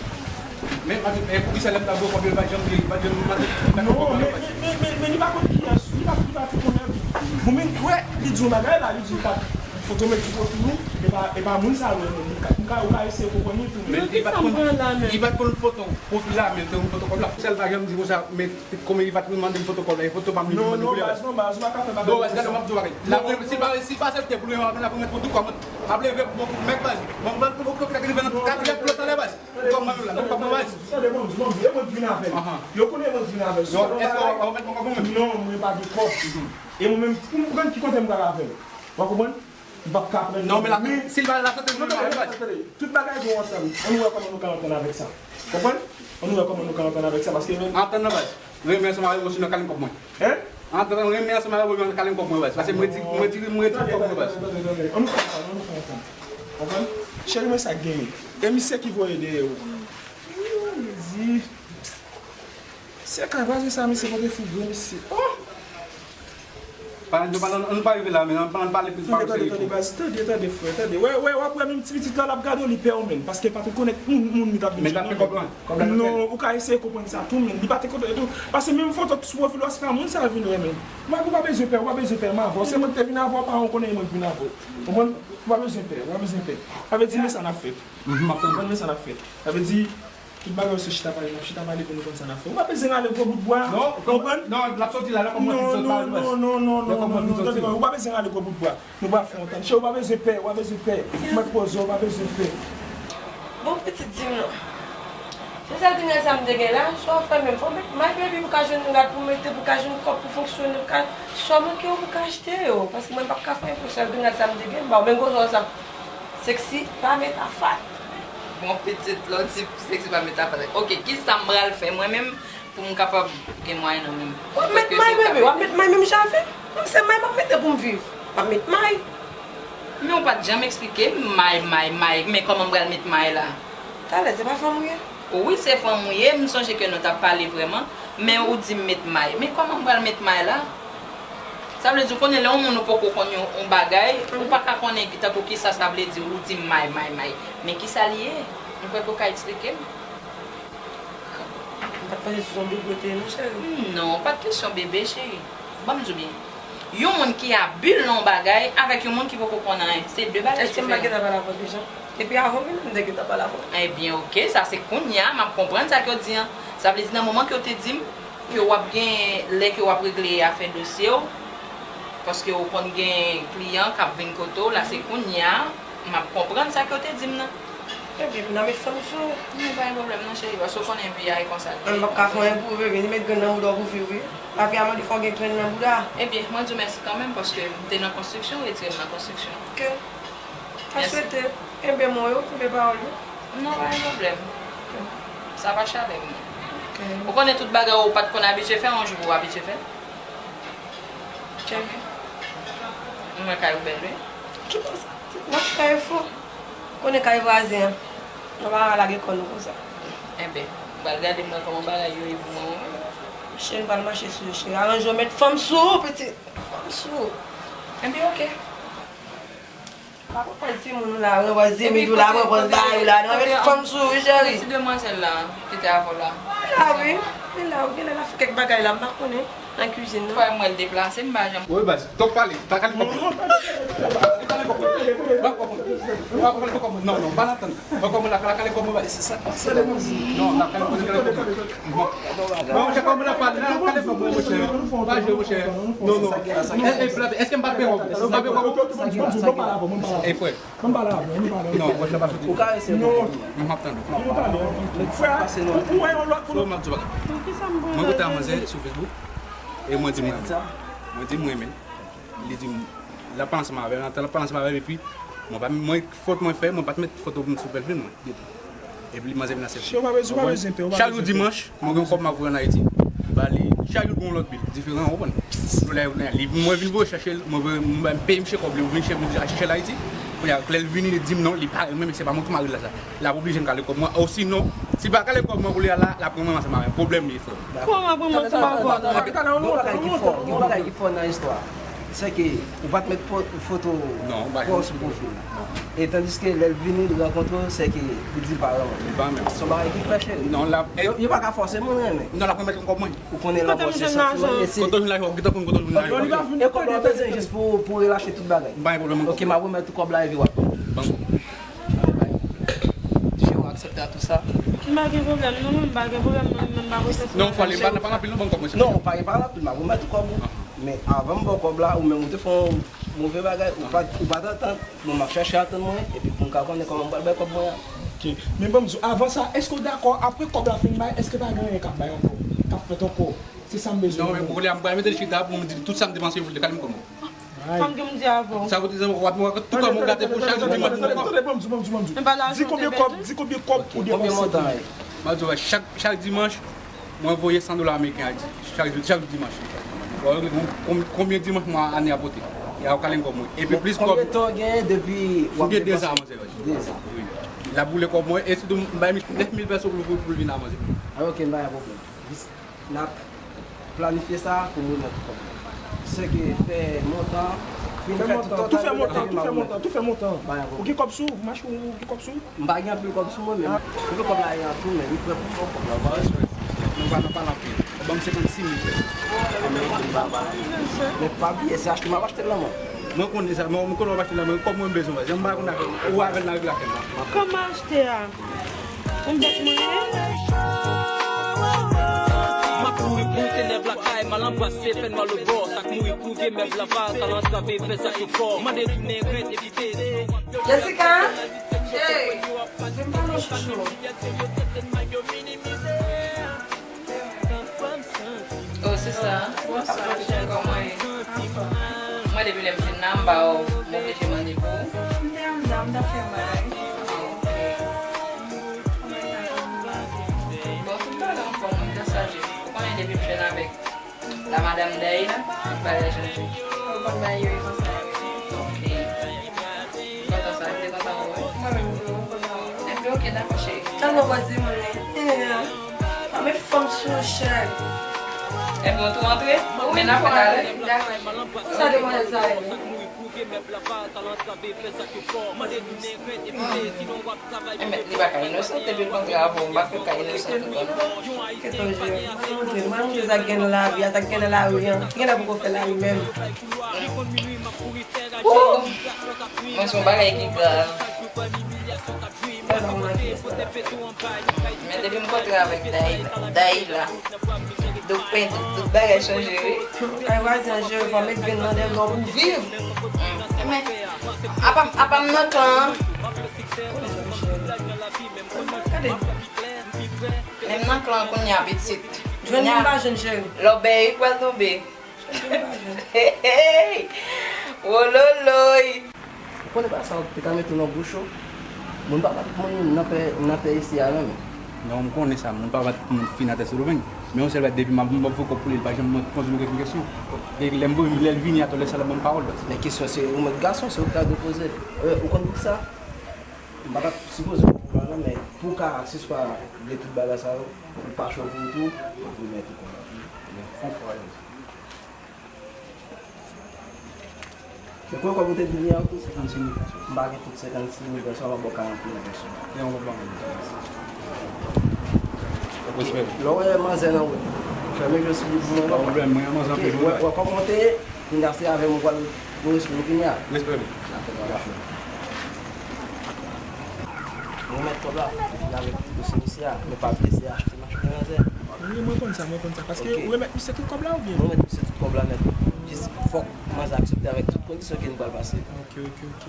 Men, men, men poukisa lè m t ap voye kòb yo, li pa t janm, li pa t janm, li pa t janm voye kòb yo, men, men, men, men li pa konn kiyès ou, li pa, li pa t rekonèt ou. Bon, men, kwè, li di yon bagay la, li di li pa t foto met sou pwofil ou, e pa, e pa moun sa yo, men, ou ka, ou ka, ou ka eseye konprann li tou. Men li pa t konn, li pa t konn foto pwofil la, men se yon foto kòb la. Sèl bagay m di konsa, men kòm li pa t mande m foto kòb la, e foto pa m li mande pou li. Non, non, baz, non, baz, ou pa ka fè bagay konsa. Non, baz, gade, m ap di w bagay. L ap, si pa, si pa aksepte pou li, l ap remèt mwen tout kòb mwen. M ap leve, bon, mèt baz. Bon, bon, bon, bon, leve nan katriyè pou lòt talè, baz. Kòb mwen la, kòb mwen, baz. Tande, bon, bon, e mwen k vin avè l. Ahan. Yo konnen e mwen k vin avè l. Yo, èske w ap remèt mwen kòb mwen? Non, mwen pa gen kòb. Mhm. E mwen menm, pou m konn ki kote m pral avè l. W ap konprann? M p ap ka pran. Non, men la, si l pa la sante, non, non, non, non, non, non. Tout bagay gen yon antann. Ann wè kòman nou ka antann avèk sa. Konprann? Ann wè kòman nou ka antann avèk sa, paske men. Antann nan, baz. Renmen ansanm avè w, sinon kale m kòb mwen. Hein? Antann, renmen ansanm avè w, kale m kòb mwen, baz. Paske mwen di, mwen di, mwen di kòb mwen, baz. Tande, tande, tande, tande. Ann nou fè antann, ann nou fè antann. Konprann? Cheri, men sa k genyen. E misye ki voye dèyè w. Wi, Jezi. Se ka, pa se sa, misye pote figi, mesye. Oh! Pa, nou pa, nou pa rive la, men nou pa, nou pale pil, pale pil. Tande, tande, tande, baz, tande, tande, frè, tande. Wè, wè, w ap wè menm ti pitit la, l ap gade w, li pè w, menm. Paske l pa t rekonèt moun, moun li t ap vin jwenn nan, menm. Non, ou ka eseye konprann sa tou, menm. Li pa t rekonèt tou. Paske menm foto k sou pwofil ou a, se pa moun sa a vin wè, menm. Ou pa, ou pa bezwen pè, ou pa bezwen pè, m avè w. Se mwen ki te vin avè w, paran w konnen e mwen k vin avè w. Konprann? Ou pa bezwen pè, ou pa bezwen pè. Sa vle di, men sa n ap fè. Konprann, men sa n ap fè. Sa vle di, Tout bagay yo se chita pale, n ap chita pale pou nou konn sa n ap fè. Ou pa bezwen rale gwo bout bwa. Non, konprann? Non, l ap soti la, lè kòm mwen fin sot pale. Non, non, non, non, non, non, non, tande, ou pa bezwen rale gwo bout bwa. Nou pa fè yon tan. Cheri, ou pa bezwen pè, ou pa bezwen pè. Ou mèt poze w, ou pa bezwen pè. Bon, pitit, di m non. Se sèl grenn rad sa m te gen la, sa w ap fè menm? Fò w met may, baby, pou ka jwenn rad pou mete, pou ka jwenn kòb pou fonksyone, pou ka, sa w manke yo pou ka achte yo. Paske mwen m p ap ka fè yon sèl grenn rad sa m te gen, m ba w, men gwo zò sa. Sexy, pa met afat. Bon, pitit, lè w di sexy pa met afat. Ok, kisa m pral fè mwen menm pou m kapab gen mwayen nan men m? W ap met may, bebe, w ap met may menm jan avè m. Mwen se may m ap mete pou m viv. W ap met may. Men ou pa t janm eksplike m may, may, may. Men kòman m pral met may la? Talè, se pa fanm ou ye? Wi, se fanm ou ye. M sonje ke nou t ap pale vrèman. Men ou di m met may. Men kòman m pral met may la? Sa vle di, ou konnen lè yon moun ou poko konn yon, yon bagay, ou pa ka konnen ki, tankou kisa sa vle di, ou di may, may, may. Men kisa li ye? Mwen kwè ke w ka eksplike m. M pa t panse se yon bebe w te ye non, cheri. Non, pa t kesyon bebe, cheri. Ban m di w byen. Yon moun ki abil nan yon bagay avèk yon moun ki poko konn anyen, se de bagay diferan. Èske m pa gentan pale avè w deja? Depi avan w vini, m te gentan pale avè w. Ebyen, oke, sa se kounye a m ap konprann sa ke w di an. Sa vle di nan moman ke w te di m ke w ap gen lè ke w ap regle afè dosye w, paske w konn gen kliyan k ap vin kote w, la se kounye a m ap konprann sa ke w te di m nan. Ebyen, m nan met fanm sou ou. Non, pa gen pwoblèm non, cheri, paske w konnen vi a e konsa l ye. M p ap ka fè anyen pou ou, bebe, ni met grenn nan bouda w pou viv, wi. Lavi a mande fò w gen grenn nan bouda. Ebyen, mwen di w mèsi kanmenm, paske m te nan konstriksyon, w retire m nan konstriksyon. Oke. Mwen swete, kenbe mo yo, kenbe pawòl yo. Non, pa gen pwoblèm. Sa pa chalè m. Ou konnen tout bagay ou pa t konn abitye fè, yon jou pou w abitye fè. Tchèk. Mwen kay ou bèl, wi. Ki konsa? N ap fè efò. Konnen kay vwazen an. Nou pa ka lage kò nou konsa. Enben, ou pral gade mwen kòman bagay yo ye pou mwen, wi. Cheri, m pral mache sou yo, cheri. Aranje w, met fanm sou ou, pitit. Fanm sou ou. Enben, oke. Pa pran pòz timoun ou la, pran pòz zemi ou la, pran pòz bagay ou la. Non, met fanm sou ou, wi, cheri. Ti demwazèl la, ki te avè w la. Li la, wi. Li la, wi. Genlè l ap fè kèk bagay la, m pa konnen. Nan kizin nan. Fò m wè l deplase, m pa janm. Wi, baz. Donk pale, pa kale kòb mwen. Pa kale kòb mwen. Pa kale kòb mwen. Non, non, pa nan tann. Kòb mwen la, pa kale kòb mwen, baz. Non, la kale kòb mwen. Bon, monchè, kòman n ap pale la? Gade fò mwen, monchè. Pa jwe, monchè. Non, non. E, e, blabi, èske m pa peye kòb? M pa peye kòb? E, frè. Non, monchè, pa fouti. Ou ka eseye. Non. M ap tande. Frè, ou wè yon lòt moun. Mwen kontakte manzè sou Facebook. E mwen di mwen, mwen di mwen renmen. Li di m, l ap pale ansanm avè m, l ap pale ansanm avè m, epi mwen pa, mwen, fòt mwen fè, mwen pa t met foto m sou pwofil mwen ditou. Epi li manzè vin aksepte. Chak jou dimanch, mwen gen yon kòb m ap voye ann Ayiti. Ba li, chak jou gen yon lòt bil diferan, ou konprann? Li, mwen vin voye chache l, mwen voye, mwen peye misye kòb li, mwen vin chèche, al chèche l Ayiti. Kounye a, lè l vini, li di m non, li pa renmen, men se pa mwen ki mari l la sa. L ap oblije m kale kòb mwen. Osinon, si l pa kale kòb mwen kounye a la, l ap pran mwen ansanm avè m. Pwoblèm li, frè. Kòman pran mwen ansanm avè w? Yon bagay ki fò, yon bagay ki fò nan istwa a, se ke ou pa t met po-, foto kò w sou pwofil la. E tandiske lè l vini, li rankontre w, se ke li di l pa renmen w. Se yon bagay ki fè, cheri. Non, l ap, yo, yo pa ka fòse moun renmen. Non, l ap remèt ou kòb mwen. Ou konnen lanmò se santiman, e se. Kote w jwenn lajan? Ou gentan konn kote w jwenn lajan? E kòb la w bezwen jis pou, pou relache tout bagay. M pa gen pwoblèm ankò. Ok, m ap remèt ou kòb la epi w ap. Ban m kòb mwen. Ti cheri, w aksepte a tou sa? M pa gen pwoblèm non, mwen m pa gen pwoblèm non, mwen m pa pwosese. Non, fò ale, pa, pa anpil non, ban m kòb mwen. Non, ou pa gen pale anpil, m ap remèt ou kòb ou. Men avan m ba w kòb la, ou menm ou te fè yon move bagay, ou pa, ou pa t antann. Bon, m ap chache atann mwen, epi pou m ka konnen kòman m pral bay kòb mwen an. Ok. Men ban m di w, avan sa, èske w dakò, apre kòb la fin bay, èske pa gen anyen k ap bay ankò, k ap fèt ankò? Se sa m bezwen konnen. Non, men pou kounye a, m pral mete l chita pou m di l tout sa m te panse pou l te kale m kòb mwen. Sa m di w, m di avan w. Sa w te di, w ap, w ap tou kòb mwen gate pou chak jou dimanch pou m kòb. Tande, tande, ban m di w, ban m di w, ban m di w. Di konbyen kòb, di konbyen kòb ou depanse. Konbyen montan? M ap di w, chak, chak dimanch, mwen voye san dola ameriken Ayiti, chak jou, chak jou dimanch. Bon, konbyen, konbyen dimanch mwen ane a pote? E a w kale m kòb mwen. Epi plis kòb. Konbyen tan w genyen depi w ap depanse? M gen de zan, manzè. De zan. Wi. L ap boule kòb mwen, e sitou m bay misye nèf mil pèso pou, pou, pou l vin la, manzè. Ah, ok, m pa gen pwoblèm. Jis n ap planifye sa pou m remèt ou kòb mwen. Se ke fè montan, fin fè tout total, tou fè montan, tou fè montan, tou fè montan. Ou gen kòb sou ou, mache, ou gen kòb sou ou? M pa gen anpil kòb sou mwen, men m gen kòb la, gen anpil, men m prè pou fè kòb la, ou pa wè? Nou pa nan pale anpil. Ban m senkannsis mil pèso. Men pa bliye, se achte m ap achte l nan men w. Mwen konnen sa, mwen, mwen konnen w ap achte l nan men m, kòb mwen m bezwen, baz. Jan m pa konn avè w, ou avè l nan relasyon. Kòman achte a? M ap kouri pou tenèb lakay, m al anbrase fènwa lòbò. Sa k mouri pou vye mèb la pa ka antrave fè sa ki fò. Mande tounen grèt evite. Jessica, cheri, vin pale yon chouchou. Oh, sista. Bonswa, cheri, kòman w ye? Mwen, depi lè m fin la, m ba w, m oblije mande pou ou. M te anndan, m t ap fè bagay. Ah, ok. Bon, tout bagay anfòm, mwen te saje. Ou konnen depi m jwenn avèk la madam Day la, tout bagay chanje. Ou konn bagay yo e konsa yo ye. Ok. Kontan sa, m te kontan wè w. Mwen menm tou, m kontan wè w. Ebyen, ok, dakò, cheri. Tèlman w pa di moun li. Mwen met fanm sou chèk. Ebyen, w tou antre? Men n ap fè talè. Dakò, cheri. Konsa demwazèl sa ye? Enben, li pa ka inosan, depi l kontre avè w, m pa kwè l ka inosan tou, non. Kèt w jwe. Mwen montre, mwen montre sa k gen nan lavi a, sa k gen nan lari an. Ki gen lè poko fè lari menm. Woo! Mwen se yon bagay ki grav. Fè l pa manke sa. Men depi m kontre avèk Day, Day la, Dopen, tout, tout bagay chanje, wi. Kay vwazen an jere, fò met grenn nan dèyè non pou viv. Mm. Men, apa, apa m nan klan an? Gade. Men m nan klan an kounye a, pitit. Jwenn moun pa jwenn, cheri. Lòbèy pral tonbe. Hey, hey. Wololoy. Ou konnen pa sa, ou te ka mete w nan gwo cho. Moun pa bat moun nan pè, nan pè isi a, non, men. Non, m konnen sa, moun pa bat moun fin atè Sendomeng. Men yon sèl bagay, depi m ap, m ap voye kòb pou li, li pa janm mande, poze m okenn kesyon. E lè m voye, lè l vini, atò lè sa l ap ban m pawòl. Men kesyon se, ou mèt gason, se ou ki ta dwe poze l. Euh, ou konn poukisa? M pa t ap sipoze w pran non, men pou w ka asispa de tout bagay sa yo, pou l pa cho pou ou tou, ou mèt ou konn. Men fon fwa yo. Men kòman kòb ou te di li an tou? Senkannsis mil peso. M pa gen tout senkannsis mil peso, m ap ba w karannsis mil peso. Gen yon kòb ban mwen. Respè. Lè w wè manzè nan wout, fèmen je sou li pou mwen. Pa pwoblèm, mwen renmen manzè anpil. Wè, wè kòman w te ye, kounye a se avè m ou pral pou respè w kounye a. Respè. Dakò, dakò. Mwen mèt kòb la, epi avèk dosye misye a, men pa bliye se achte m achte manzè. Wi, mwen konn sa, mwen konn sa. Paske ou remèt misye tout kòb la oubyen? Mwen remèt misye tout kòb la nèt. Jis fòk manzè aksepte avèk tout kondisyon ke nou pral pase. Ok, ok, ok.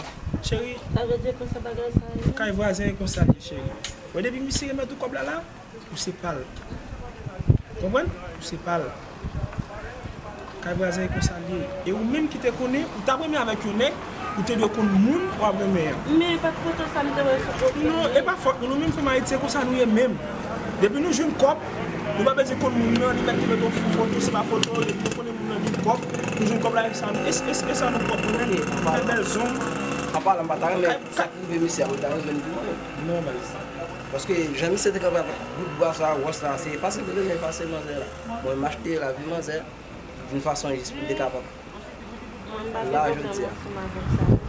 Cheri. Sa vle di konsa bagay sa ye? Kay vwazen e konsa l ye, cheri. Wè, depi misye remèt ou kòb la la, ou se pa l. Konprann? Ou se pa l. Kay vwazen e konsa l ye. E ou menm ki te konnen, ou t ap renmen avèk yon nèg, ou te dwe konn moun w ap renmen an. Men e pa t foto sa m te wè sou pwofil li. Non, e pa fòt nou, nou menm fanm Ayiti, se konsa nou ye menm. Depi nou jwenn kòb, nou pa bezwen konn moun nan, li mèt te mete yon foto, se pa foto, depi nou konnen moun nan gen kòb, nou jwenn kòb la, e sa nou, e, e, e sa nou pwòp nou menm. Fè bèl zong. Apa la, m pa ta renmen sa k rive misye a, mwen ta renmen li pou mwen menm. Non, baz. Paske jan misye te kanpe avèk bout bwa sa, wòch la, se efase m te bezwen efase manzè la. Bon, m achte lavi manzè d'une façon jis pou m te kapab la jodi a. Mwen m pa gen pwoblèm ansanm avèk sa, non.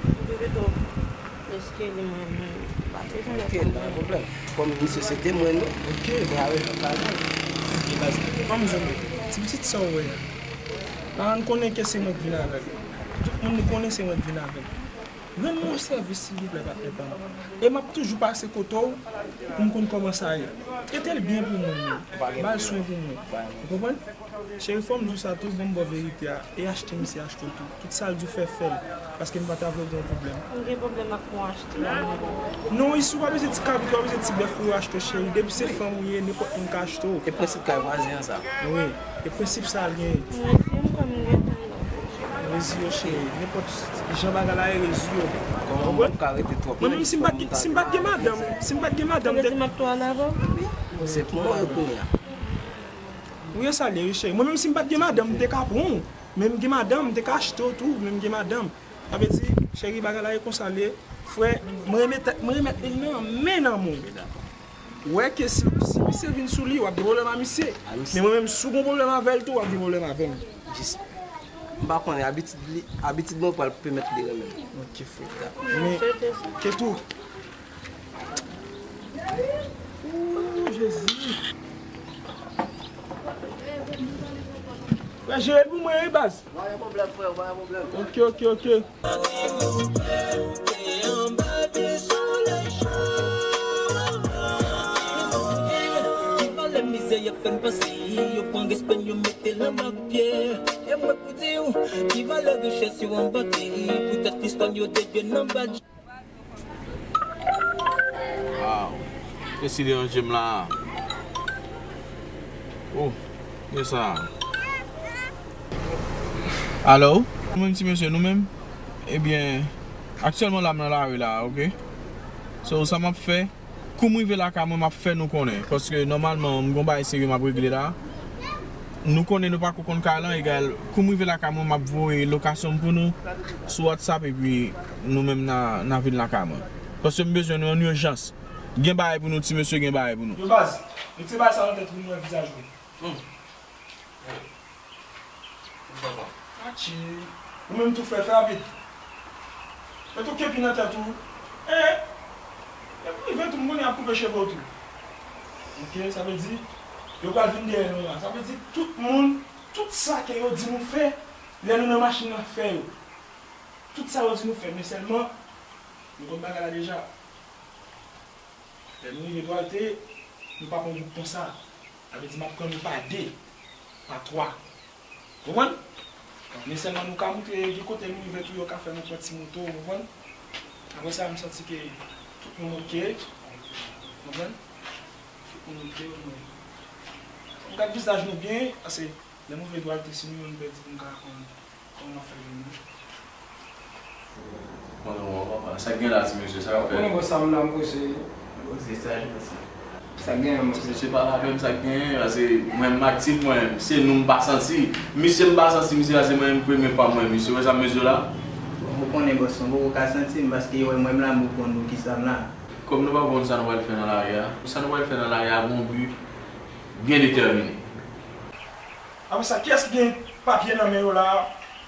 M te pito eske li mwen menm. M pa bezwen lòt moun. Ok, pa gen pwoblèm. Kòm misye se temwen nou, ok, mwen avèk nou ka jwenn. Ok, baz. Ban m di w, ti pitit sa w wè a, pa rann konnen ke se mwen k vin avè l. Tout moun nou konnen se mwen k vin avè l. Rann mwen yon sèvis, silvouplè, patnè pa m. E m ap toujou pase kote w pou m konn kòman sa ye. Trete l byen pou mwen, men. Ba l swen pou mwen. Ou konprann? Cheri, fò m di w sa tou, ban m ba w verite a. E achte misye achte w tou. Tout sa l di w fè, fè l. Paske m pa ta vle w gen yon pwoblèm. M gen pwoblèm ak mwen achte a, non. Non, isi w pa bezwen ti kabrit, w pa bezwen ti bèf pou yo achte w, cheri. Depi se fanm ou ye, nenpòt moun ka achte w. E prensip kay vwazen an sa. Wi, e prensip sa l genyen. Mwen di m kòm m gen Reziye w, cheri. Nenpòt jan bagay la ye, reziye w. Kòman m p ap ka rete twòp? Mwen menm, si m pa t gen, si m pa t gen madanm, si m pa t gen madanm, m te... Ou vle di m ap tou ale avè w? Se pou mwen yo kounye a. Wi, e sa l ye, wi, cheri. Mwen menm, si m pa t gen madanm, m te ka pran w. Men m gen madanm, m te ka achte w tou, men m gen madanm. Sa vle di, cheri, bagay la ye konsa l ye. Frè, mwen renmen tèt, mwen renmen li nan men nan men. Wè ke si, si misye vin sou li, w ap gen pwoblèm a misye. Men mwen menm, si w gen pwoblèm avè l tou, w ap gen pwoblèm avè m. Jis, m pa konnen, abitid li, abitid mwen pral pèmèt li renmen m. Ok, frè. Men, Ketou. Ooh, Jezi. Frè, jere l pou mwen, wi, baz. Pa gen pwoblèm, frè, pa gen pwoblèm. Ok, ok, ok. Fè n pase, yo pran respè n, yo mete l anba pye. E mwen pou di w, ki valè richès yo anba tè, poutèt istwa n yo devyen anba dje. Waw. Kiyès ki deranje m la? Oh, men sa. Alo? Nou menm ti mesye, nou menm? Ebyen, aktyèlman la, m nan lari la, oke? So, sa m ap fè, kou m rive lakay mwen, m ap fè nou konnen. Paske, nòmalman, m gon bagay serye m ap regle la. Nou konnen nou pako konn kay lan, egal, kou m rive lakay mwen, m ap voye lokasyon m pou nou sou WhatsApp, epi nou menm n a, n a vin lakay mwen. Paske m bezwen nou an ijans. Gen bagay pou nou, ti mesye, gen bagay pou nou. Yo baz, mete bagay sa nan tèt ou, m wè vizaj ou. Hmm. Atchi, ou menm tou frè, fè a vit. Met yon kepi nan tèt ou. Eh, depi rive tou, m konnen y ap koupe cheve w tou. Ok, sa vle di, yo pral vin dèyè nou la. Sa vle di, tout moun, tout sa ke yo di nou fè, lè nou nan machin nan, fè yo. Tout sa yo di nou fè, men sèlman, nou konn bagay la deja. Lè nou rive Dwalte, nou pa pran gwoup konsa. Sa vle di m ap pran nou pa de, pa twa. Konprann? Men sèlman nou ka moute, gen kote nou rive tou, yo ka fè nou pran ti moto, ou konprann? Apre sa, m santi ke tout moun oke. Konprann? Tout moun oke, mwen. M gad vizaj nou byen, paske lè m rive Dwalte, si nou menm pèdi, m ka konn. Kòman w ap fè jwenn mwen? Mwen menm, papa. Sa k gen la, ti mesye? Sa k ap fèt? Ou konnen, bòs, sa m la, m poze. Poze sa, jwenn sa. Sa k gen, mwen? Ti mesye, pa la menm, sa k gen, paske mwen, m aktif, mwen, se nou m pa santi. Misye m pa santi, misye la, se mwen menm, premye fwa mwen, misye. Ou wè sa m bezwen la? Bon, ou konnen, bòs, ou poko ka santi m, paske yo wè mwen m la, m konn pou kisa m la. Kòm nou pa konn sa nou pral fè nan lari a, sa nou pral fè nan lari a, gon bi byen detèmine. Apre sa, kiyès ki gen papye nan men yo la,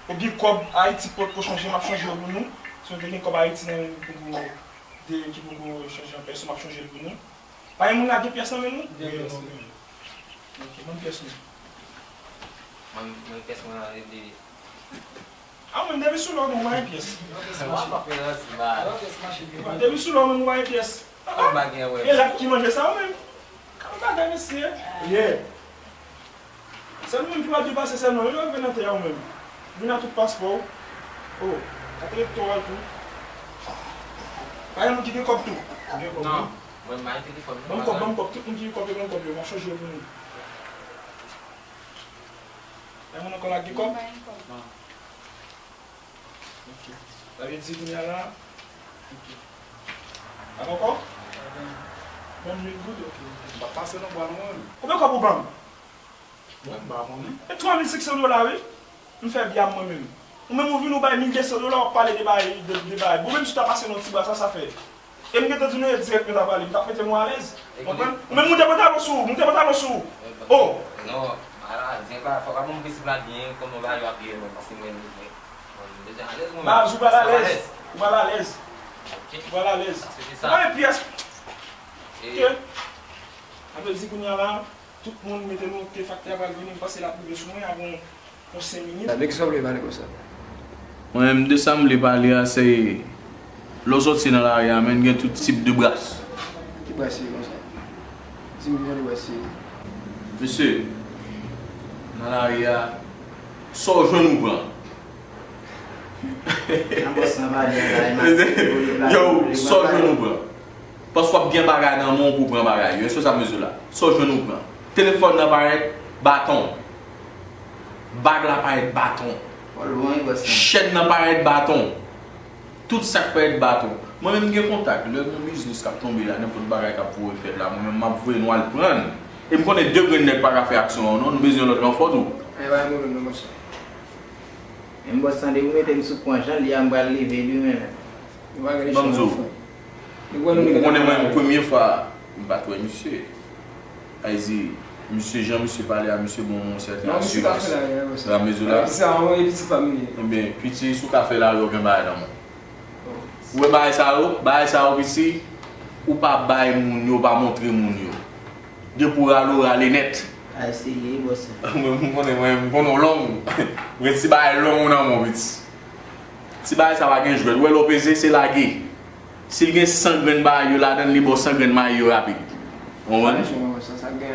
oubyen kòb Ayiti potko chanje, m ap chanje yo pou nou. Si nou te gen kòb Ayiti nan men nou, ki pou, de, ki pou chanje an pèso, m ap chanje l pou nou. Pa gen moun la gen pyès nan men nou? Gen pyès. Ok, ban m pyès nou. Mwen, mwen, pyès mwen an, li, A, mwen, depi sou lò nou, mwen, pyès. Depi sou lò nou, mwen, pyès. E lap ki manje sa, ou menm? Ka yon bagay, mesye. Yeah. Sèl moun ki pa depase, sèl nou. Yo vin nan tè a, ou menm. Vin ak tout paspò w. Oh, kat elektoral tou. Pa gen moun ki gen kòb tou? Non. Mwen, m pa gen telefòn. Ban m kòb, ban m kòb. Tout moun ki gen kòb yo, ban m kòb yo. M ap chanje yo pou nou. Gen moun ankò la ki gen kòb? Non. Ok. Sa vle di kounye a la? Ok. Pa gen ankò? Ban m mil goud, ok. M pa pase nan bwa non, mwen. Konbyen kòb ou ban m? Mwen, m pa konnen. E twa mil senk san dola, wi. M fè bya mwen menm. Ou menm ou vin ou bay mil de san dola, w ap pale de bagay, de, de bagay. Bon, menm si w ta pase nan ti bwa, sa, sa fè. E m gentan di nou e dirèk nou ta prale, m t ap mete nou alèz. Konprann? Ou menm moute pantalon sou ou, moute pantalon sou ou. Oh! Non, ala, zen pa, fò pa ban m prensip la byen, kòman bagay yo ap ye, non, paske mwen, mwen, mwen bezwen alèz, mwen. Baz, ou pral alèz. Ou pral alèz. Ok. Ou pral alèz. Sa se te sa. Ou pa gen pyès. Ok. Sa vle di kounye a la, tout moun mete nou ke faktè a pral vini, m panse l ap rive sou mwen avan yon, yon senk minit. Sa, de kisa w vle pale konsa? Mwen menm, de sa m vle pale a, se lè w soti nan lari a, men gen tout tip de bras. Ki bras ye konsa? Di m kijan de bras ye. Mesye, nan lari a, sa w jwenn ou pran. Nan bòs nan pale a la, e maske pou li pale, yo, pou li sa w pale. Jwenn ou pran. Paske w ap gen bagay nan men w pou w pran bagay yo. Èske w sa mezi la? Sa w jwenn ou pran. Telefòn nan parèt, baton. Bag la parèt, baton. Fò l bon, wi, bòs nan. Chèn nan parèt, baton. Tout sa k parèt, baton. Mwen menm m gen kontak. Lè yon biznis k ap tonbe la, nenpòt bagay k ap voye fèt la, mwen menm m ap voye nou al pran l. E m konnen de grenn nèg pa ka fè aksyon an non, nou bezwen lòt ranfò tou. Ay, pa gen pwoblèm non, monchè. Men bòs, tande ou mete m sou pwen, jan l ye a, m pral leve li menm. Ban m di w, ou konnen mwen, premye fwa m pa t wè misye. Sa vle di, misye, jan misye pale a, misye ban mwen yon sèten asirans. Sa mezi la. Ebyen, piti, si w ka fè lari, w gen bagay nan men w. Ou wè bagay sa yo, bagay sa yo, piti, ou pa bay moun yo, ou pa montre moun yo. Depi w rale, w rale nèt. Ay, serye, bòs. Mwen, m konnen, mwen, m konnen w long. Mwen, ti bagay long ou nan men w, piti. Ti bagay sa pa gen jwèt. Ou wè lè w peze, se lage. Si l gen san grenn bagay yo ladan l, li ba w san grenn mayi yo rapid. Ou konprann? Sa, sa gen.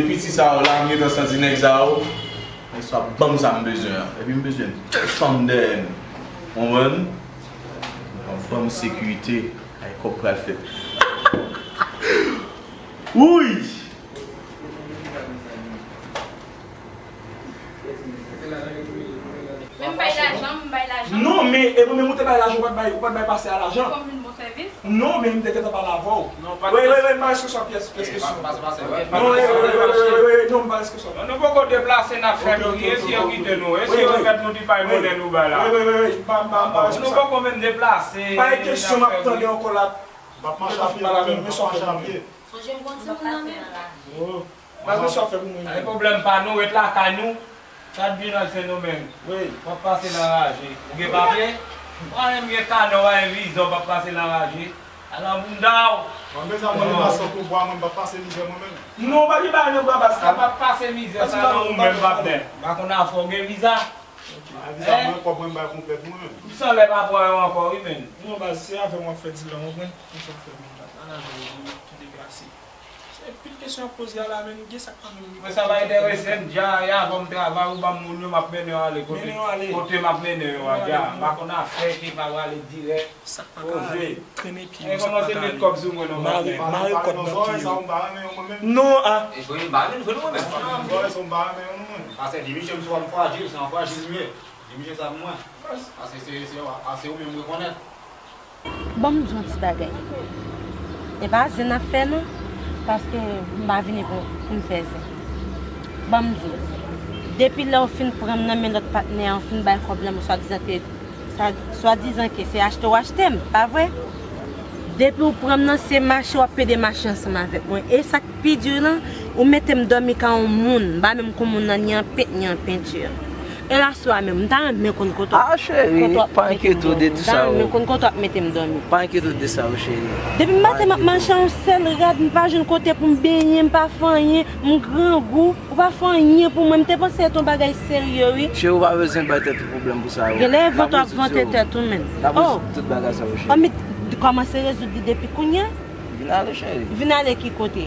de piti sa yo la, m gentan santi nèg sa yo. Nèg sa ban m sa m bezwen an. Epi m bezwen de fanm dèyè m. Konprann? Ban m sekirite. Ay, kòb pral fèt. Wouy! Men m bay lajan, m bay lajan. Non, men e mwen menm ou te bay lajan, ou pa t bay, ou pa t bay pase a lajan. Fò m vin bon sèvis. Non, men m te gentan pale avè w. Non, pa t. Wi, wi, wi, m pa reskesyon pyès, pyès kesyon. Pase, pase, pase. Non, wi, wi, wi, non, m pa reskesyon. Non, nou poko deplase, n ap fè nou, e si yo kite nou, e si yo remèt nou ti pay bonè nou bay la. Wi, wi, wi, wi, m pa, m pa, m pa reskesyon. Nou poko menm deplase. Pa gen kesyon, m ap tande ankò la. M ap mache a pye, m ap mache a pye. Sonje m gon timoun nan men m. Baz, mesye ap fè pou mwen. Ay, pwoblèm pa nou, ret lakay nou. Sa t vin nan Sendomeng. Wi. W ap pase nan raje. Ou gen papye? Mwen menm gen kanè, w pa gen viza, w p ap pase nan raje. Al nan bounda w. Mwen bezwen mande paspò pou bwa, mwen p ap pase mizè mwen menm. Non, pa gen bagay nan bwa, baz. Sa p ap pase mizè, sa nan ou menm, patnè. M pa konn afè w gen viza. Viza mwen, kòb mwen, m bay konplèt mwen menm. M sanlè pa pran yo ankò, wi, menn. Non, baz, se avè w m ap fè dil la, w konprann? Mwen sa fè menm la. Ala jwe, mwen ap tou deplase. Se pil kesyon ap poze a la, men gen sa k pa menm. Mwen sa pa enterese m, dja, e avan m travay, ou ban m moun yo, m ap mennen yo ale kote, mennen yo ale, kote m ap mennen yo a, dja. M pa konn afè ke pa prale dirèk. Sa k pa ka ale, trennen pye yo, sa k pa ka ale. Mare, mare kòd nan pye yo. Non, a. E vre, m pa renmen, vre nou menm. Pase di misye m sou fwajil, se yon fwajil m ye. Di misye sa pou mwen. Pase se, se, se ou menm rekonèt. Ban m di w yon ti bagay. E pa zen n ap fè non, paske m pa vini pou, pou m fè zen. Ban m di w, depi lè w fin pran m nan men lòt patnè an, w fin bay kòb lan, swadizan ke, sa, swadizan ke se achte w achte m, pa vre? Depi w pran m nan, se mache w ap pede mache ansanm avèk mwen. E sa k pi di lan, ou mete m dòmi ka yon moun, m pa menm kon moun nan ni an pent, ni an penti. E laswè a menm, m ta renmen konn kote w, ah, cheri, kote w ap pa mete m enkyete w de dòmi. M ta renmen konn kote w ap mete m dòmi. Pa enkyete w de sa, o cheri. Depi maten m ap mache yon sèl rad, m pa jwenn kote pou m benyen, m pa fè anyen, m grangou, ou pa fè anyen pou mwen. M te panse se yon bagay serye, wi. Cheri, ou pa bezwen bay tèt ou pwoblèm pou sa, o. Genlè e vante w ap vante tèt ou, menn. N ap rezoud tout bagay sa, o cheri. Oh, men kòmanse rezoud li depi kounye a. Vin ale, cheri. Vin ale ki kote?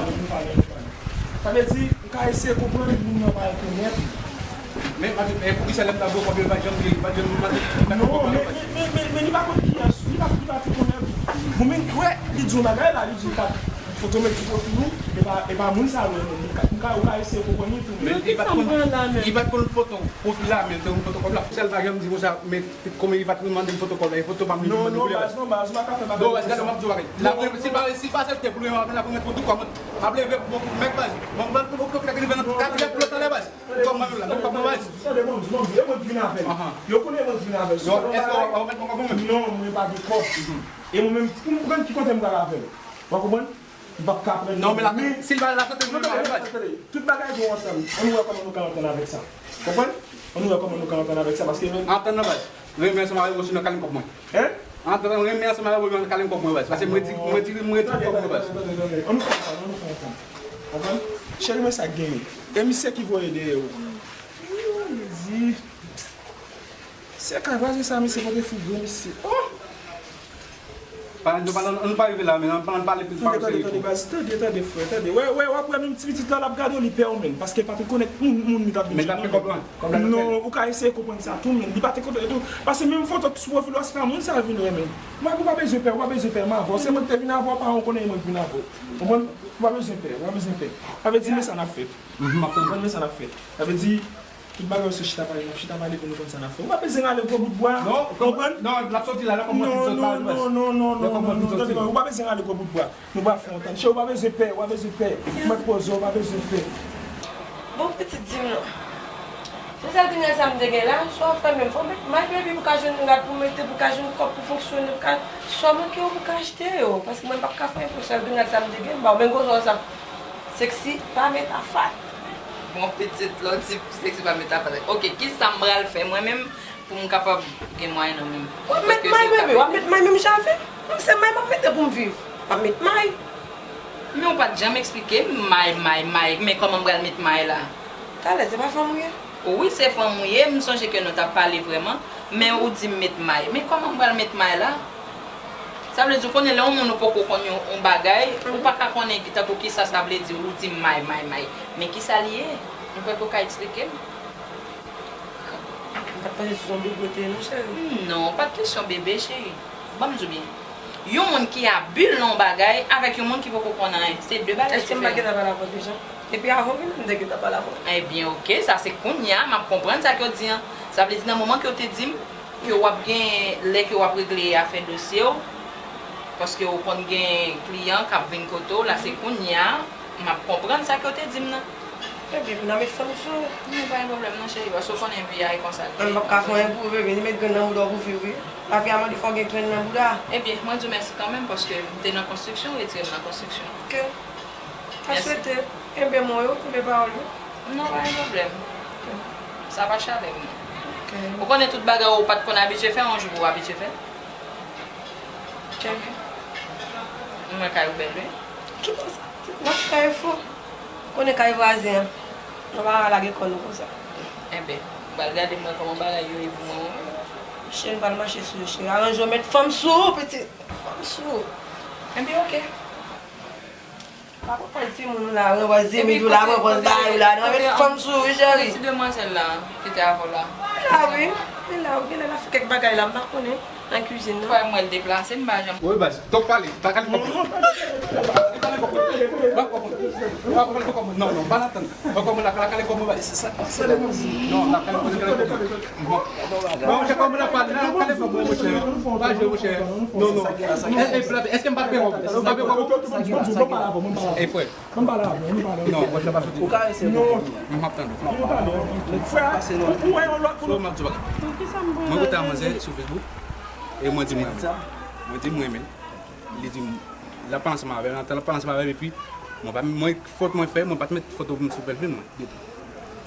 pale, nou pale, nou pale. Sa vle di, m ka eseye konprann moun nan pa rekonèt li. Men, men poukisa lè m ta voye kòb yo, li pa t janm, li pa t janm, li pa t janm. Non, men, men, men, men li pa konn kiyès, li pa, li pa t rekonèt ou. Bon, men, wè, li di yon bagay la, li di li pa t Foto m met sou pwofil ou, e pa, e pa moun sa yo, men ou ka, ou ka, ou ka eseye konprann li tou, men. Men li pa t konn, li pa t konn foto pwofil la, men l te konn foto kòb la. Sèl bagay m di konsa, men kòman li pa t konn mande m foto kòb la, e foto pa m li te mande pou li. Non, non, baz, non, baz, ou pa ka fè bagay. Non, baz, gade, m ap di w bagay. L ap leve, si l pa, si l pa aksepte pou li, m ap, m ap remet kòb. M ap leve pou mèt baz. Bon, m ap remet kòb la, li vin nan kat lè pou lòt talè, baz. Kòb mwen la, non, kòb mwen, baz. Tande, bon, bon, e mwen ki vin avè l. Yo konnen e mwen ki vin avè l. Yo, èske w, w ap remet mwen kòb mwen menm? Non, mwen pa gen kòb. E mwen menm, pou m konn ki kote m pral avè l. W ap konprann? M p ap ka pran. Non, men la, si l pa la sante, non, non, non, non, non, tout bagay gen yon antann. Ann wè kòman nou ka antann avèk sa. Konprann? Ann wè kòman nou ka antann avèk sa, paske men antann nan baz. Renmen ansanm avèk mwen, sinon kale m kòb mwen. Hein? Antann renmen ansanm avèk mwen, kale m kòb mwen, baz. Paske mwen di, mwen di, mwen di kòb mwen, baz. Tande, tande, tande, tande. Ann nou fè antann, ann nou fè antann. Konprann? Cheri mwen, sa k genyen? E misye ki voye dèyè w. Wi, mezi. Se kay vwazen sa, misye pote fou gwo, misye. Oh! Pa, nou pa, nou pa rive la, men ann pale plis. Tande, tande, tande, baz, tande, tande, frè, tande. Wè, wè, w ap wè menm ti pitit la, l ap gade w, li pè w menm. Paske l pa te konèt moun, moun li t ap vin jwenn nan menm. Men l ap fè kòb lan. Li pa te konèt ou. Paske menm foto k sou pwofil ou a, se pa moun sa a vin wè menm. Ou pa, ou pa bezwen pè, ou pa bezwen pè, m avè w. Se mwen ki te vin avè w, paran w konnen e mwen ki vin avè w. Konprann? Ou pa bezwen pè, ou pa bezwen pè. Sa vle di, men sa n ap fè. Konprann, men sa n ap fè. Sa vle di, tout bagay se chita pale, n ap chita pale pou nou konn sa n ap fè. Ou pa bezwen rale gwo bout bwa. Non, konprann? Non, l ap soti la, lè kòb mwen fin sot, pa non, non, non, non, non, non, non, tande, ou pa bezwen rale gwo bout bwa. Nou pral fè yon antann. Cheri, ou pa bezwen pè, ou pa bezwen pè. Mwen poze, ou pa bezwen pè. Bon, pitit, di m non. Se sèl grenn rad sa m te gen la, sa w ap fè menm? Fò w met may, baby, pou w ka jwenn rad pou w mete, pou w ka jwenn kòb pou fonksyone, pou w ka, sa w manke yo pou w ka achte yo. Paske mwen m p ap ka fè anyen pou sèl grenn rad sa m te gen, m ba w. Men gwo zò sa. Sexy, pa met afat. Bon, pitit, lè w di sexy pa met afat. Ok, kisa m pral fè mwen menm pou m kapab gen mwayen nan men m? W ap met may, bebe, w ap met may menm jan avè m. Mwen se may m ap mete pou m viv. M ap met may. Men ou pa t janm eksplike m may, may, may. Men kòman m pral met may la? Talè, se pa fanm ou ye? Wi, se fanm ou ye. M sonje ke nou t ap pale vrèman. Men ou di m met may. Men kòman m pral met may la? Sa vle di, ou konnen lè yon moun ou poko konn yon, yon bagay, ou pa ka konnen tankou kisa sa vle di, ou di may, may, may. Men kisa li ye? Mwen kwè ke w ka eksplike m. M pa t panse se yon bebe w te ye non, cheri. Non, pa t kesyon bebe, cheri. Ban m di w byen. Yon moun ki abil nan yon bagay avèk yon moun ki poko konn anyen, se de bagay diferan. Èske m pa gentan pale avè w deja? Depi avan w vini, m te gentan pale avè w. Ebyen, oke, sa se kounye a m ap konprann sa ke w di an. Sa vle di nan moman ke w te di m ke w ap gen lè ke w ap regle afè dosye w, paske w konn gen kliyan k ap vin kote w, la se kounye a m ap konprann sa ke w te di m nan. Ebyen, vin a met fanm sou ou. Non, pa gen pwoblèm non, cheri, paske w konnen vi a e konsa l ye. Mwen m p ap ka fè anyen pou ou, bebe, ni met grenn nan bouda w pou viv, wi. Lavi a mande fò w gen grenn nan bouda. Ebyen, mwen di w mèsi kanmenm, paske m te nan konstriksyon, w retire m nan konstriksyon. Oke. Mèsi. Aswete, kenbe mo yo, kenbe pawòl yo. Non, pa gen pwoblèm. Sa pa chalè m non. Oke. Ou konnen tout bagay ou pa t konn abitye fè, yon jou pou w abitye fè. Cheri. Mwen kay ou bèl, wi. Ki konsa? N ap fè efò. Konnen kay vwazen an. Nou pa lage kò nou konsa. Enben, ou pral gade m wè kòman bagay yo ye pou mwen, wi. Cheri, m pral mache sou yo, cheri. Aranje w, met fanm sou ou, pitit. Fanm sou ou. Enben, oke. Pa pran pòz timoun ou la, pran pòz timid ou la, pran pòz bagay ou la. Non, met fanm sou ou, wi, cheri. Ti demwazèl la, ki te avè w la. Li la, wi. Li la, wi. Genlè l ap fè kèk bagay la, m pa konnen. Nan kizin nan. Frè m wè l deplase, m pa janm. Wi, baz. Donk pale, pa kale kòb mwen. Pa kale kòb mwen. Pa kale kòb mwen. Non, non, pa nan tann. Kòb mwen la, pa kale kòb mwen, baz. Non, la kale kòb mwen, kale kòb mwen. Bon, monchè, kòb mwen la, pa kale kòb mwen, monchè. Pa jwe, monchè. Non, non. E, e, èske m pa peye kòb? M pa peye kòb? E frè. Ann pale avè, ann pale avè. Non, mwen pa soti. Ou ka eseye non. M ap tande. Ann pale. Frè, ou, ou wè yon lòt moun. Frè, m ap di w bagay. Mwen kontre a manzè sou Facebook. E mwen di mwen renmen l. Mwen di mwen renmen l. Li di m, l ap pale ansanm avè m, l ap pale ansanm avè m, epi mwen pa, mwen, fòt mwen fè, mwen pa t met foto m sou pwofil mwen ditou.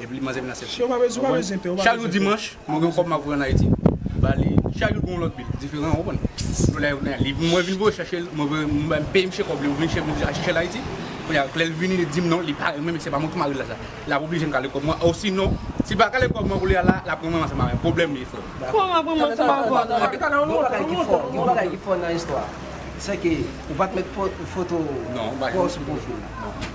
Epi li manzè vin aksepte. Chak jou dimanch, mwen gen yon kòb m ap voye ann Ayiti. M ba li, chak jou l gen yon lòt bil diferan, ou konprann? Lè, lè, li, mwen vin voye chèche l, mwen voye, mwen peye misye kòb li, ou vin chèche, chèche l Ayiti. Kounye a, lè l vini, li di m non, li pa renmen, men se pa mwen ki mari l la sa. L ap oblije m kale kòb mwen, osinon, si l pa kale kòb mwen kounye a la, l ap pran mwen ansanm avè m. Pwoblèm li, frè. Kòman pran mwen ansanm avè w? Gen yon bagay ki fò, gen yon bagay ki fò nan istwa. Sèke ou pa t met po- foto kò w sou pwofil la.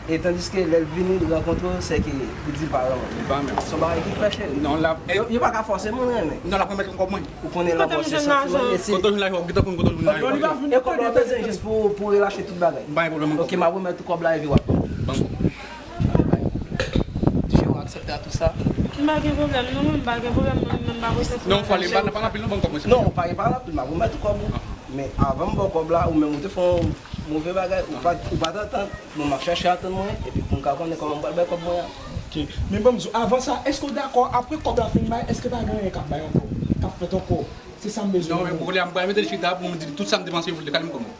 E tandiske lè l vini, li rankontre w, sèke li di l pa renmen w. Li pa menm. Se yon bagay ki klè, cheri. Non, l ap Yo, yo pa ka fòse moun renmen. Non, l ap remèt mwen kòb mwen. Ou konnen lè w ap fòse santiman, mesye. Kote w jwenn lajan w, ou gentan konn kote w jwenn lajan w. E kòb la w bezwen jis pou, pou relache tout bagay. M pa gen pwoblèm ankò. Ok, m ap remèt ou kòb la epi w ap. Ban m. Ti cheri, w aksepte a tou sa? M pa gen pwoblèm, non, mwen, m pa gen pwoblèm, non, mwen, m pa pwoblèm. Non, fò ale, pa, pa anpil, non, ban m kòb mwen, silvouplè. Non, ou pa gen pale anpil, m ap remèt ou kòb ou. Men avan m ba w kòb la, ou menm ou te fè yon move bagay, ou pa, ou pa t antann. Bon, m ap chèche atann mwen, epi pou m ka konnen kòman m pral bay kòb mwen an. Ok. Men ban m di w, avan sa, èske w dakò, apre kòb la fin bay, èske pa gen anyen k ap bay ankò? K ap fèt ankò? Se sa m bezwen. Non, men pou kounye a, m pral mete l chita pou m di l tout sa m depanse pou l te kale m kòb mwen.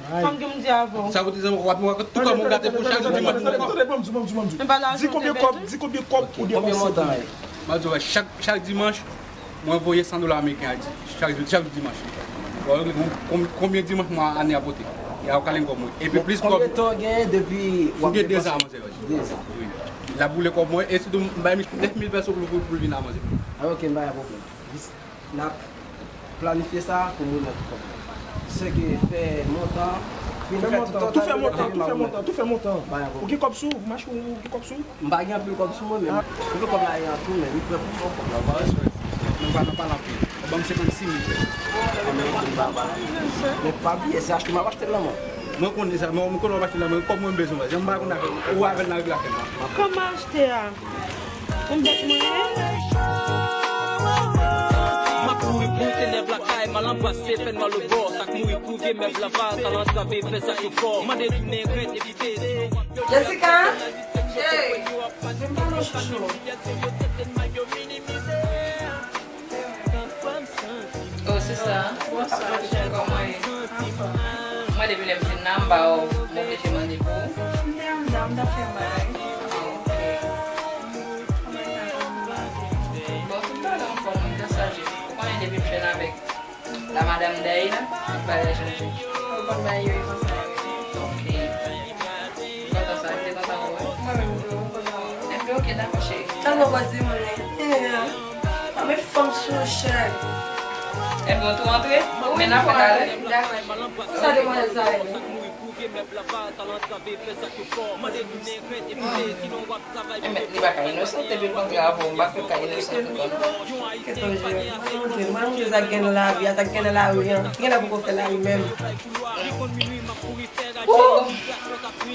Sa m gen m di avan w. Sa vle di, w ap, w ap, tout kòb mwen gate pou chak dimanch m gen kòb. Tande, tande, tande, ban m di w, ban m di w, ban m di w. Di konbyen kòb, di konbyen kòb ou depanse. Konbyen montan l ye? M ap di w, chak, chak dimanch, mwen voye san dola ameriken Ayiti. Chak jou, chak jou dimanch. Bon, konbyen, konbyen dimanch mwen ane a pote? E a w kale m kòb mwen. Epi plis kòb. Konbyen tan w genyen depi w ap depanse? M gen de zan a manzè yo. De zan. Wi. L ap boule kòb mwen, e sitou m bay misye nèf mil pèso pou, pou, pou l vin a manzè. A, ok, m pa gen pwoblèm. Jis n ap planifye sa pou m remèt ou kòb. Sèke fè montan, fin fè tout total, tou fè montan, tou fè montan, tou fè montan. Ou gen kòb sou ou, mache ou gen kòb sou ou? M pa gen anpil kòb sou mwen, men m twouve kòb la ye an tou, men li prè pou m ba w kòb la, ou pa wè? Mwen pa nan pale anpil. Ban m senkannsis mil frè. Men pa bliye, se achte m ap achte l nan men w. Mwen konnen sa, mwen, mwen konnen w ap achte l nan men m, kòb mwen m bezwen, baz. Jan m pa konn avè w, ou avè l nan relasyon. Kòman achte a? Yon bèt mwen ye? M ap kouri pou se nèf lakay, mal anbrase, fè n mal obò. Sa k mouri pou vye mèb la pa ka antrave, fè sa k yo fò. Mande tounen grèt, evite, sinon w ap Jessica? Cheri, vin pale chouchou. Oh, sista. Bonswa, cheri. Kòman w ye? Anfòm. Mwen, depi lè m vin la, m ba w move je mande pou ou. M te anndan, m t ap fè yon bagay. Ah, ok. Bon, tout bagay anfòm, wi, m te salye. Ou konnen depi m jwenn avèk la madam Day la, tout bagay chanje. Ou konn bagay yo ye konsa. Ok. Kontan sa, m te kontan wè w. Mwen menm tou, m kontan wè w. Enben, ok, dakò, cheri. Talè w pral di mwen, men, pa met fanm sou chè. Enben, w tou antre? Men n ap fè talè. Dakò, cheri. Konsa demwazèl sa ye, wi. Enben, li pa ka inosan, depi l kontre avè w, m pa kwè l ka inosan ankò, non. Kèt, mwen montre, mwen montre sa k gen nan lari a, sa k gen nan lari an. Ki gen lè poko fè lari menm. Woo!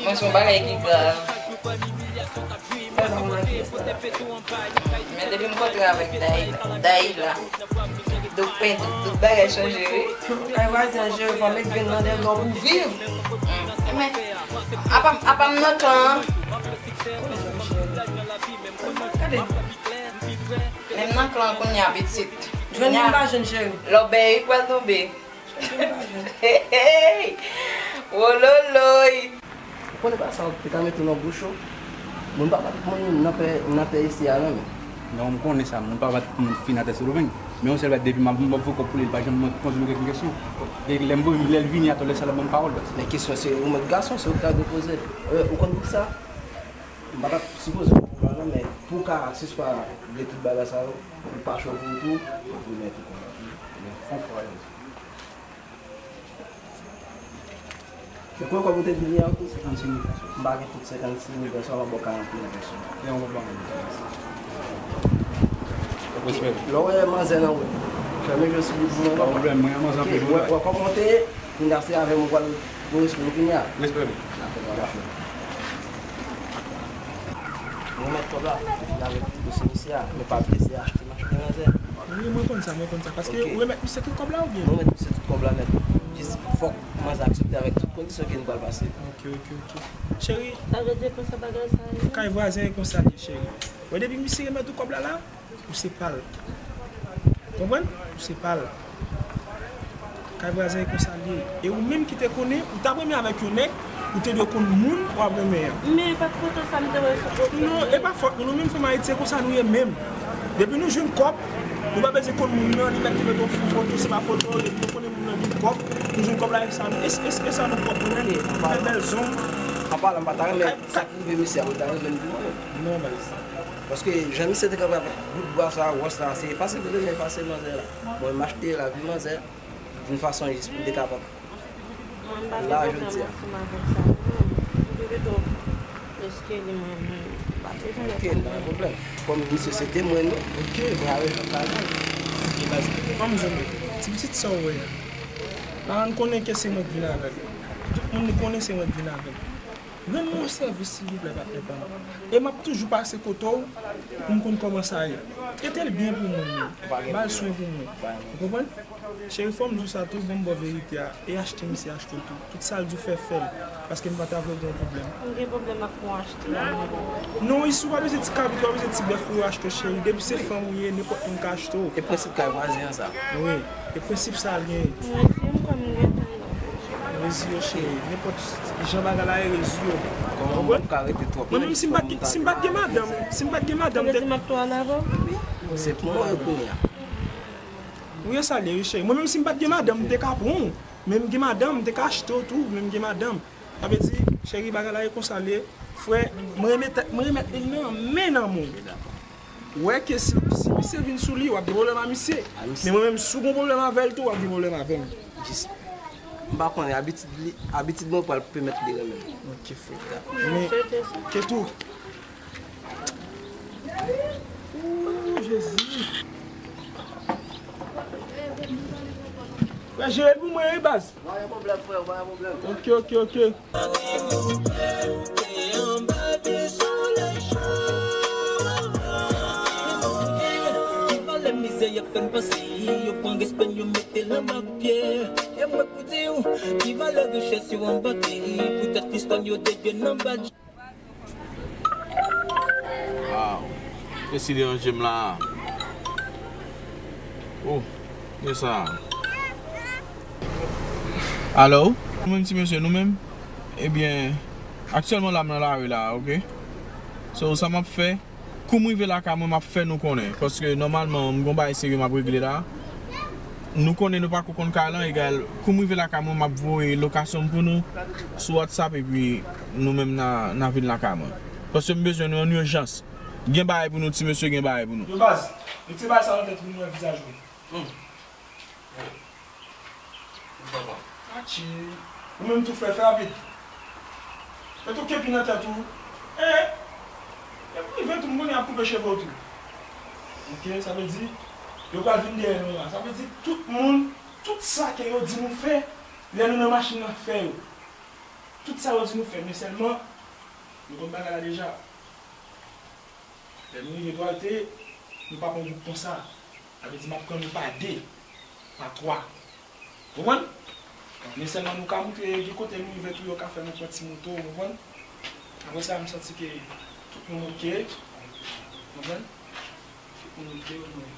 Mwen se yon bagay ki grav. Fè nan mwen ki sa. Men depi m kontre avèk Day, Day la, douk pen, tout, tout bagay chanje, wi. Kay vwazen an jere, fò met grenn nan dèyè w pou viv. Hmm. Men, apa, apa m nan kan an? Gade. Menm nan klan kounye a, pitit. Jwenn moun pa jwenn, cheri. Lòbèy wi k pral tonbe. Hey, hey. Wololoy. Ou konnen pa sa, ou te ka mete w nan gwo cho. Moun pa bat moun nan pè, nan pè isi a, non, men. Non, m konnen sa, moun pa bat moun fin atè sou domeng. Men yon sèl bat depi m ap, m ap voye kòb pou li, li pa janm konn poze m okenn kesyon. E lè m voye, lè l vini, atò lè sa l ap ban m pawòl, baz. Men kesyon se ou mèt gason, se ou ki ta dwe poze l. Euh, ou konn poukisa? M pa t ap sipoze pou w la non, men pou w ka sispann vle tout bagay sa yo, pou w pa cho pou ou tou, ou pou remèt ou kòb la. Men fon fwa yo. Men konbyen kòb ou te di m yè ankò? Senkannsis mil pèso. M pa gen tout senkannsis mil pèso, m ap ba w karant mil pèso. Yon kòb la. Respè. Lè w wè manzè nan wout, fèmen je w sou li pou mwen. Pa pwoblèm, mwen manzè anpil. Wè, wè kòman w te ye, kounye a se avè m ou pral Bon, respè, nou fini a? Respè, wi. Dakò, dakò. Mwen mèt kòb la, vin avèk ti dosye misye a, men pa bliye se achte machin nan manzè. Wi, mwen konn sa, mwen konn sa. Paske ou remèt misye tout kòb la oubyen? Mwen remèt misye tout kòb la nèt. Jis fòk manzè aksepte avèk tout kondisyon ke nou pral pase. Ok, ok, ok. Cheri. Sa vle di konsa bagay sa ye. Kay vwazen e konsa l ye, cheri. Wè depi misye remèt ou kòb la la, ou se pa l. Konprann? Ou se pa l. Kay vwazen e konsa l ye. E ou menm ki te konnen, ou t ap renmen avèk yon nèg, ou te dwe konn moun w ap renmen an. Men e pa t foto sa m te wè sou pwofil li. Non, e pa fòt nou, nou menm fanm Ayiti, se konsa nou ye menm. Depi nou jwenn kòb, nou pa bezwen konn moun nan, li mèt te mete yon foto, se pa foto, depi nou konnen moun nan gen kòb, nou jwenn kòb la, e sa, e, e, e sa nou pwòp, nou menm, fè bèl zong. An palan, m pa ta renmen sa k rive mesye a, ou ta renmen l pou mwen menm. Non, baz. Paske jan misye te kanpe avèk bout bwa sa, wòch la, se efase pou demen efase manzè la. Mwen, m achte lavi manzè d'une façon jis pou m te kapab Mwen m pa gen pwoblèm ansanm avèk sa non. M gen twòp. Èske li mwen menm? M pa bezwen de pwoblèm. Ok, pa gen pwoblèm. Kòm misye se temwen nou, ok, mwen avèk jan bagay. Ok, baz. Kòm jwenn ti pitit sa w wè a. Paran l konnen ke se mwen k vin avè l. Tout moun li konnen se mwen k vin avè l. Rann mwen yon sèvis silvouplè patnè pa m. E m ap toujou pase kote w pou m konn kòman sa ye. Trete l byen pou mwen menm. Ba l swen pou mwen. Ou konprann? Cheri, fò m di w sa tou, ban m ba w verite a. E achte misye achte w tou. Tout sa l di w fè, fè l. Paske m pa ta vle w gen yon pwoblèm. M gen pwoblèm ak pou achte a, mwen. Non, isi w pa bezwen ti kabrit, w pa bezwen ti bèf pou yo achte w, cheri. Depi se fanm ou ye, nenpòt moun ka achte w. E prensip kay vwazen an sa? Wi, e prensip sa l genyen. Mwen di m kòm m gentan. Rezi yo, cheri. Nenpòt jan bagay la ye, rezi yo. Kòman m ka rete twòp? Mwen menm si m pa t gen, si m pa t gen madanm, si m pa t gen madanm, m te. Ou vle di m ap tou ann avè w? Se pou mwen kounye a. Ou ye salye wi, cheri. Mwen menm si m pa t gen madanm, m te ka pran w. Men m gen madanm, m te ka achte w tou, men m gen madanm. Sa vle di, cheri, bagay la e konsa l ye. Frè, mwen remèt, mwen remèt li nan men nanm ou. Ou wè ke si, si misye vin sou li, w ap gen pwoblèm a misye. Men mwen menm, si w gen pwoblèm avè l tou, w ap gen pwoblèm avè m. Jis, m pa konnen, abitid li, abitid mwen pral pèmèt li renmen m. Ok, frè. Men, ke tou. Ooh, Jezi. Frè, jere l pou mwen, wi, baz. Pa gen pwoblèm, frè, pa gen pwoblèm. Ok, ok, ok. Ki valè mizè y ap fè n pase, yo pran respè n, yo mete l anba pye. E mwen pou di w, ki valè richès yo anba pye, poutèt listwa n yo devye n anba. Waw. Kiyès ki deranje m la? Oh, men sa. Alo? Nou menm ti mesye, nou menm? Ebyen, aktyèlman la, m nan lari la, ok? So, sa m ap fè, kou m rive lakay mwen, m ap fè nou konnen. Paske, nòmalman, m gon bagay serye m ap regle la. Nou konnen nou pako konn kay lan, egal, kou m rive lakay mwen, m ap voye lokasyon m pou nou sou WhatsApp, epi nou menm na, na vin lakay mwen. Paske m bezwen nou an ijans. Gen bagay pou nou, ti mesye, gen bagay pou nou. Yo baz, mete bagay sa nan tèt ou, nou wè vizaj ou. Hmm. Atchi. Ou menm tou frè, fè rapid. Mete yon kepi nan tèt ou. E, e pou rive tou, m konnen y ap koupe cheve w tou. Ok, sa vle di, yo pral vin dèyè nou la. Sa vle di, tout moun, tout sa ke yo di nou fè, lè nou nan machin nan, fè yo. Tout sa yo di nou fè, men sèlman, nou konn bagay la deja. Lè nou rive Dwalte, nou pa pran gwoup konsa. Sa vle di m ap pran nou pa de, pa twa. Konprann? Men sèlman nou ka montre gen kote nou rive tou, yo ka fè nou pran ti moto, konprann? Apre sa, m santi ke tout moun oke. Konprann? Tout moun oke, mwen.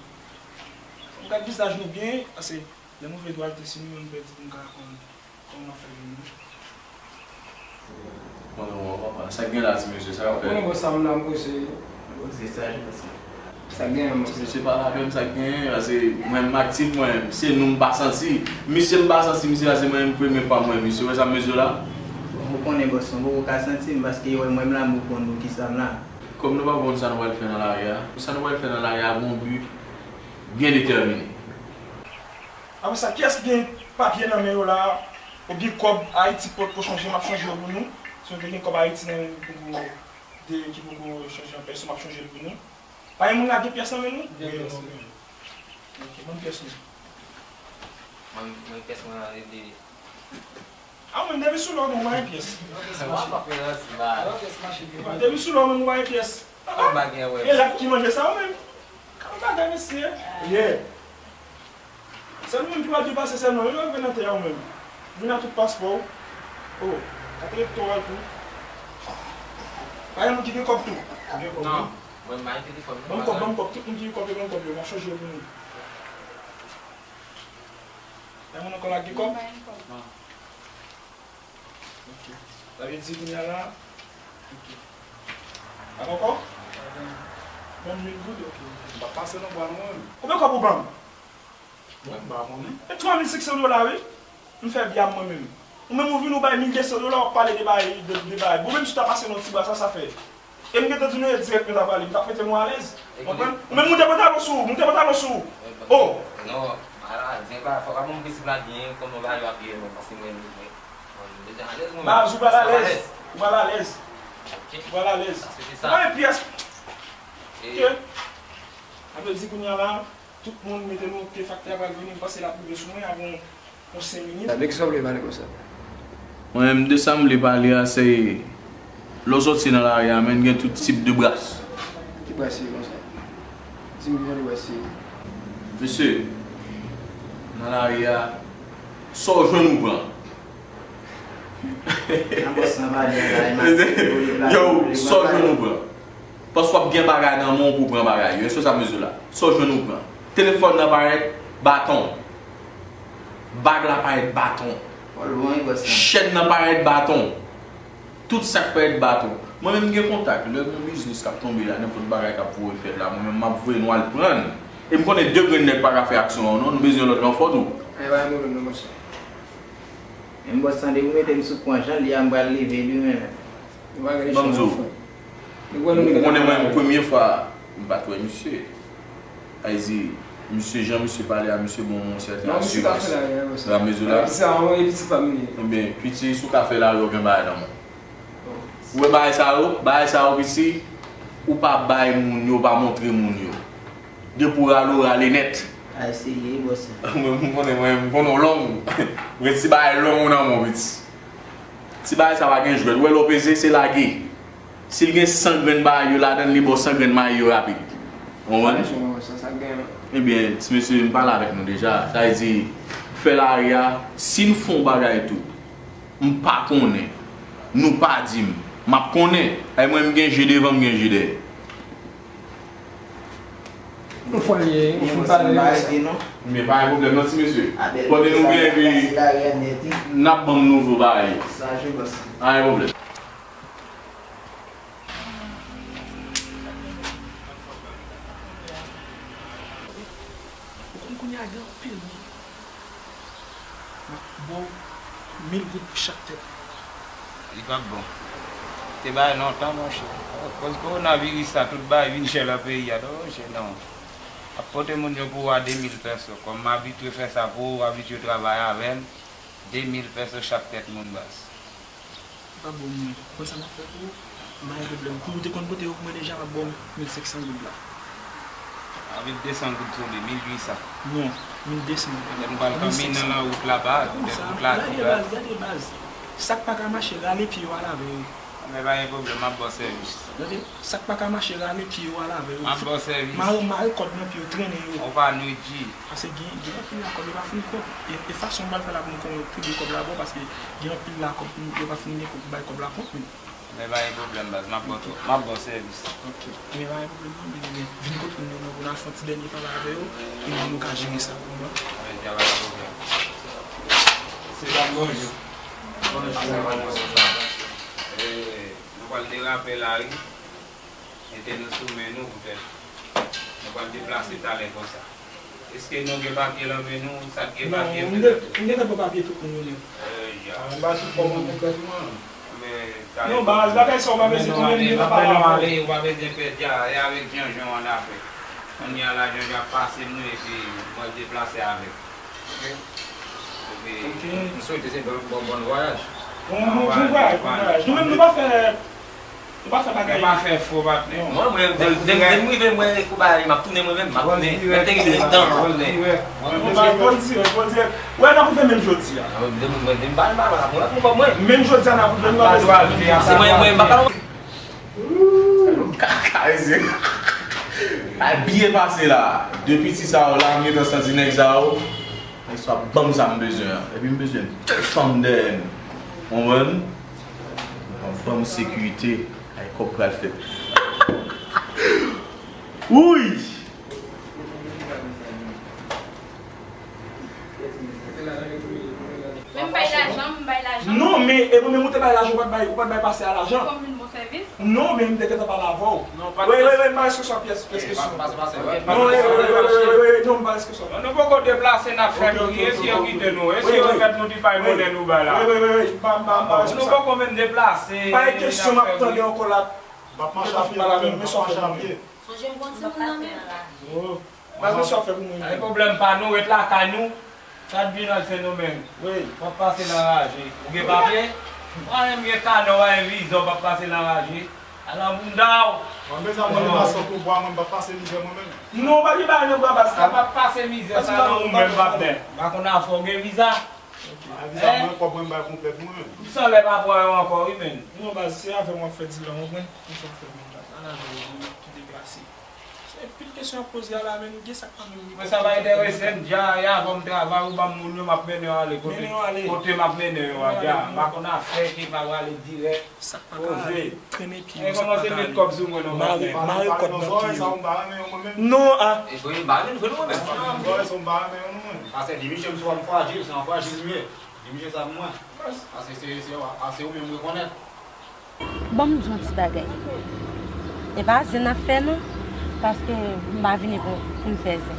M gad vizaj nou byen, paske lè nou rive Dwalte, si nou menm pèdi, nou ka konn. Kòman w ap fè vini? Konnen w an papa. Sa k gen la, ti mesye? Sa k ap fèt? Konnen bon, sa m la, m poze. Poze sa, j pase. Sa k gen, ti mesye? Ti mesye, pale avè m, sa k gen? Paske mwen, m aktif, mwen, se nou m pa santi. Misye, m pa santi misye, paske mwen, m premye fwa m wè misye. Ou wè sa m mezye la? Bon, ou konnen, bòs, ou poko ka santi m, paske ou wè mwen, m la, m konn poukisa m la. Kòm nou pa konn sa nou pral fè nan lari a, sa nou pral fè nan lari a, gon bi byen detèmine. Apre sa, kiyès ki gen papye nan men yo la, oubyen kòb Ayiti potko chanje, m ap chanje yo pou nou. Si nou te gen kòb Ayiti nan men nou ki poko, de, ki poko chanje an pèso, m ap chanje l pou nou. Pa gen moun la gen pyès nan men nou? Gen pyès, wi. Ok, ban m pyès nou. Mwen, mwen pyès mwen an rele. A mwen, depi sou lò, mwen pa gen pyès. Depi sou lò, mwen pa gen pyès. E lap ki manje sa, ou menm? Kal bagay, mesye. Yeah. Se nou menm ki pa depase sèlman, yo rive nan tè a ou menm. Vin ak tout paspò w. Oh, kat elektoral tou. Pa gen moun ki gen kòb tou. Ou gen kòb, non? Mwen, m pa gen telefòn, non. Ban m kòb, ban m kòb. Tout moun ki gen kòb yo, ban m kòb yo. M ap chanje yo pou nou. Pa gen moun ankò la ki gen kòb? Non. Ok. Sa vle di kounye a la? Ok. Ak ankò? Ban m mil goud, ok. M pa pase nan bwa non, mwen. Konbyen kòb ou ban m? Mwen, m pa konnen. E twa mil senk san dola, wi. M fè bya m mwen menm. Ou menm ou vin ou bay mil de san dola, w ap pale de bagay, de, de bagay. Bon, menm si w ta pase nan ti bwa, sa, sa fè. E m gentan di nou e dirèk nou ta prale, m t ap mete nou alèz. Konprann? Ou menm moute pantalon sou ou, moute pantalon sou ou. Oh! Non, ala, zen pa, fò pa ban m prensip la byen, kòman bagay yo ap ye, non, paske mwen, mwen, Baz, ou pral alèz. Ou pral alèz. Ou pral alèz. Ou pa gen pyès. Ok. Sa vle di kounye a la, tout moun mete nou ke faktè a pral vini, m panse l ap rive sou mwen avan yon senk minit. Sa vle ki sa w vle pale konsa? Mwen menm de sa m vle pale a, se lè w sòti nan lari a, men gen tout tip de bras. Ki bras ye konsa? Di m jan de bras ye. Mesye, nan lari a, sa w jwenn ou pran. Nan bòs nan pale a la, e ma- Yo, sa w jwenn ou pran. Paske w ap gen bagay nan men w pou w pran bagay yo. Èske sa m bezwen la? Sa w jwenn ou pran. Telefòn nan parèt baton. Bag la parèt baton. Chèn nan parèt baton. Tout sa k parèt baton. Mwen menm m gen kontak. Lè m gen biznis k ap tonbe la, nenpòt bagay k ap voye fèt la, mwen menm m ap voye nou al pran l. E m konnen de grenn nèg pa ka fè aksyon an non, nou bezwen lòt ranfò tou. Ay, pa gen pwoblèm non, monchè. Men bòs, tande, ou mete m sou pwen jan l ye a, m pral leve li menm. Ban m di w, ou konnen mwen, premye fwa, m pa t wè misye. Sa vle di, misye, jan misye pale a, misye ban mwen yon sèten asirans. Ramezou la. Ebyen, piti, si w ka fè lari, w gen bagay nan men w. Ou wè bagay sa yo, bagay sa yo, piti, ou pa bay moun yo, ou pa montre moun yo. Depi w rale, w rale nèt. Ay, serye, bòs la. Mwen, m konnen, mwen, m konnen w long. Mwen, ti bagay long ou nan men w, piti. Ti bagay sa pa gen jwèt. Ou wè lè w peze, se lage. Si l gen san grenn bagay yo ladan l, li ba w san grenn mayi yo rapid. Ou konprann? Ebyen, ti mesye, m pale avèk nou deja. Sa vle di, fè lari a, si n fè yon bagay tou, m pa konnen, nou pa di m, m ap konnen. Ay, mwen, m gen je devan, m gen je dèyè. Yon fwa l ye, yon fwa l ye. Men pa gen pwoblèm non, ti mesye. Kote nou gen epi n ap ban m nouvo bagay yo. Pa gen pwoblèm. Ou konn kounye a gen anpil moun. M ap ba w mil goud pou chak tèt. Li p ap bon. Te bay lontan, monchè. Akoz kowonaviris la, tout bagay vin chè nan peyi a, non, monchè, non. Ap pote moun yo pou w a de mil pèso. Kòm m abitye fè sa pou ou, abitye travay avè m, de mil pèso chak tèt moun, baz. Pa bon, mwen. Konn sa m ap fè pou ou? M pa gen pwoblèm. Kou ou te konn pote yo pou mwen deja, m ap ba w mil senk san goud la. Avèk de san goud sou li, mil uit san. Non, mil de san goud. Poutèt m pral kanpe nan, nan wout la, baz. Poutèt wout la tou, baz. Gade, baz, gade, baz. Sa k pa ka mache, rale pye w al avè yo. Men pa gen pwoblèm, m ap ba w sèvis. Gade, sa k pa ka mache, rale pye w al avè yo. M ap ba w sèvis. Mare, mare kòd nan pye yo, trennen yo. Ou pa nou di. Paske gen, gen anpil la kòb yo pa fin kòb. E, e fason m pral fè la pou m konnen yo pibli kòb la ba w, paske gen anpil la kòb yo pa fin gen kòb pou bay kòb la kont menm. Men pa gen pwoblèm, baz. M ap ba w, m ap ba w sèvis. Ok. Men pa gen pwoblèm non, men, men vin kote m non, pou n al fè yon ti dènye pale avè yo, epi nou ka jere sa, ou konprann? Men pa gen pwoblèm. Se pa bonjou. Bonjou. E, nou pral derape la, wi. Mete nou sou men nou poutèt nou pral deplase talè konsa. Èske nou gen papye nan men nou? Sa k gen papye, m gentan pran papye tout moun yo nèt. M ba tout kòb an konplètman. Non, baz, bagay sa w pa bezwen konnen, m gentan pale avè w. Ou pa bezwen pè dja, e avèk Janjan an afè. Kounye a la, Janjan ap pase m wi, epi m pral deplase avèk. Ok. Ok. M swete se bon, bon, bon vwayaj. Bon, bon, bon vwayaj, bon vwayaj. Nou menm, nou pa fè, nou pa fè bagay. Nou pa fè fo, patnè. Mwen, mwen, de, de, de m rive, mwen, fo bagay, m ap tounen mwen menm, m ap tounen. Mwen te gen tan. Bon dirèk, bon dirèk. Wè, n ap rive menm jodi a. Mwen, mwen, mwen, mwen, mwen, mwen, mwen. Menm jodi a, n ap rive, nou pa bezwen. Se mwen, mwen, m pa ka. Ooh, kaka, mesye. Ay, byen pase la. De piti sa yo la, m gentan santi nèg sa yo. Nèg sa yo ap ban m sa m bezwen an. Epi m bezwen de fanm dèyè m. Konprann? Ap ban m sekirite. Ay, kòb pral fèt. Wouy! Men m bay lajan, m bay lajan. Non, men e mwen menm ou te bay lajan, ou pa t bay, ou pa t bay pase a lajan. Ou konn vin bon sèvis? Non, men m te gentan pale avè w. Non, pa t. Wi, wi, wi, m pa reskesyon pyès, pyès kesyon. Non, wi, wi, non, m pa reskesyon. Non, nou poko deplase, n ap fè nou, e si yo kite nou, e si yo remèt nou ti pay monnen nou bay la? Wi, wi, wi, wi, m pa, m pa, m pa reskesyon. Nou poko menm deplase. Pa gen kesyon, m ap tande ankò la. M ap mache a pye, m ap mache a pye. Sonje m gon timoun nan men. Baz, mesye ap fè pou mwen. Ay, pwoblèm pa nou, ret lakay nou. Sa t vin al Sendomeng. Wi. W ap pase nan raje. Ou gen papye? Mwen menm gen kanè, w pa gen viza, w p ap pase nan raje. Al nan bounda w. Mwen bezwen mande mason pou bwa, mwen pa pase mizè mwen menm. Non, pa gen bagay nan bwa bas la. Sa p ap pase mizè sa non, ou menm patnè. M pa konn afè w gen viza. A, viza mwen, kòb mwen, m bay konplèt mwen menm. M sanlè pa pran yo ankò wi, menn. Non, baz, se avè w m ap fè dilè, w konprann? Konsa w fè menm baz. Ala jwe, m ap tou deplase. Se pil kesyon w ap poze a la, menn, gen sa k pa menm li. Mwen sa pa enterese m, dja, e avan m travay, ou ban m moun yo, m ap mennen yo ale kote, kote m ap mennen yo a, dja. M pa konn afè ke m ap prale dirèk. Sa k pa ka ale, trennen pye yo, sa k pa ka ale. Mare, mare kòd nan pye yo. Non, a. Pase di misye m sou fwajil, se yon fwajil m ye. Di misye sa pou mwen. Pase se, se, pase ou menm rekonèt. Ban m di w yon ti bagay. E pa zen n ap fè non, paske m pa vini pou, pou m fè zen.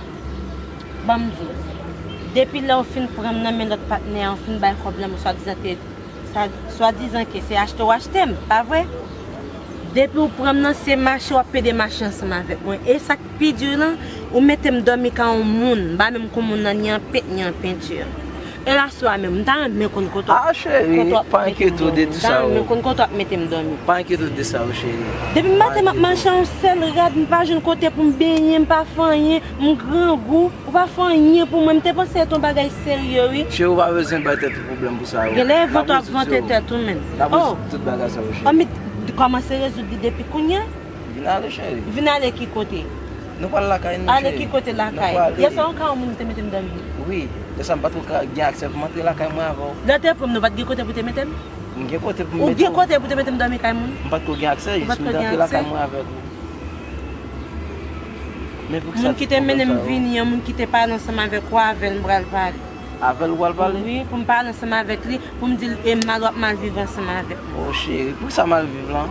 Ban m di w, depi lè w fin pran m nan men lòt patnè a, w fin bay kòb la, mwen swadizan te Sa, swadizan ke se achte w achte m, pa vre? Depi w pran m nan, se mache w ap pede mache ansanm avèk mwen. E sa k pi di lan, ou mete m dòmi kay yon moun, m pa menm konn moun nan ni an pent, ni an penti. E aswè a menm, m ta renmen konn kote w ap mete m dòmi. Ah, cheri, pa enkyete w de ti sa yo. M ta renmen konn kote w ap mete m dòmi. Pa enkyete w de sa yo, cheri. Depi maten m ap mache a yon sèl rad, m pa jwenn kote pou m benyen, m pa fè anyen, m grangou. Ou pa fè anyen pou mwen, m te panse se te yon bagay serye wi. Cheri, ou pa bezwen bay tèt ou pwoblèm pou sa yo. Genlè e vante w ap vante tèt ou menm. N ap rezoud tout bagay sa yo, cheri. Oh, men kòmanse rezoud li depi kounye a. Vin ale, cheri. Vin ale ki kote? Nou pral lakay nou, cheri. Ale ki kote lakay? Yèswa yon kay yon moun te mete m dòmi. Wi, lè sa m pa t ko ka gen aksè pou m antre lakay mwen avè w. Lè w te pran m, nou pa t gen kote pou te mete m? M gen kote pou m mete w. Ou gen kote pou te mete m dòmi kay moun? M pa t ko gen aksè, jis m te antre lakay mwen avèk ou. Men poukisa tout pwoblèm sa yo? Moun ki te mennen m vini an, moun ki te pale ansanm avèk ou, avè l m pral pale. Avè l ou pral pale? Wi, pou m pale ansanm avèk li, pou m di l e mal w ap mal viv ansanm avèk mwen. Oh cheri, poukisa mal viv lan?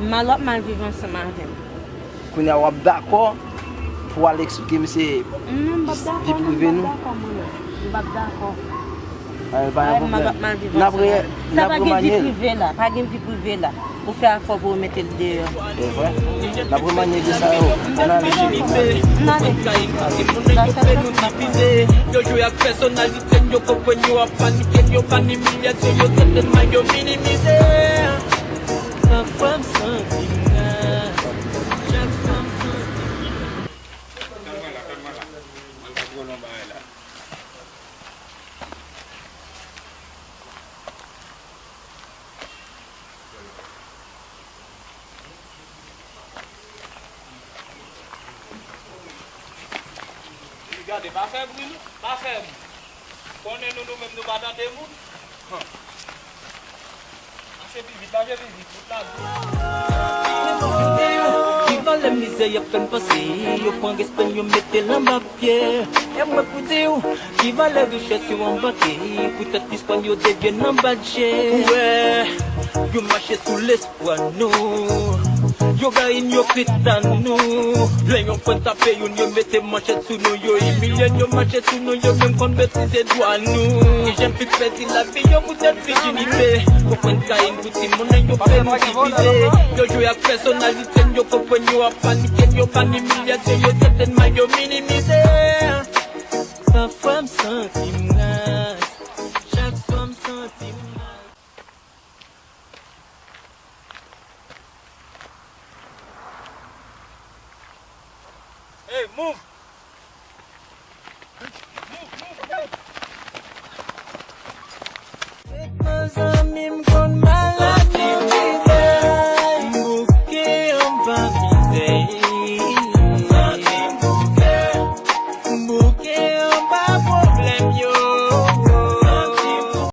Mal w ap mal viv ansanm avè m. Kounye a w ap dakò pou w al eksplike misye vi prive nou? Non, m p ap dakò, non, m p ap dakò mwen menm. M p ap dakò. Ay, pa gen pwoblèm. N ap re-, n ap remanye l. Sa pa gen vi prive la, pa gen vi prive la. Ou fè afè w pou yo mete l deyò. E vre. N ap remanye de sa yo. Ann ale, cheri. Ann ale. Yo jwe ak pèsonalite n, yo konprann, yo ap panike n, yo pa ni imilyasyon, yo trete n mal, yo minimize. Chak fwa m santi m la, chak fwa m santi m la. Gade, pa fè bri non, pa fè bri. Konnen nou, nou menm nou pa tande moun. Mache pi vit, mache pi vit, wout la dous. Ki valè mizè y ap fè n pase, yo pran respè n, yo mete l anba pye. E mwen pou di w, ki valè richès yo anbake, poutèt listwa n yo devye n anba dje. Ou wè, yo mache sou lespwa nou, yo rayi n, yo kritike nou. Lè yon pwen tape youn, yo mete manchèt sou nou, yo imilye n, yo mache sou nou, yo menm konn betize dwa nou. Ki jèn fi k pèdi lavi yo poutèt vijinite. Konprann Kayin pou timoun nan yo fè nou divize. Yo jwe ak pèsonalite n, yo konprann yo ap panike n, yo pa ni imilyasyon, yo trete n mal, yo minimize. Pafwa m santi m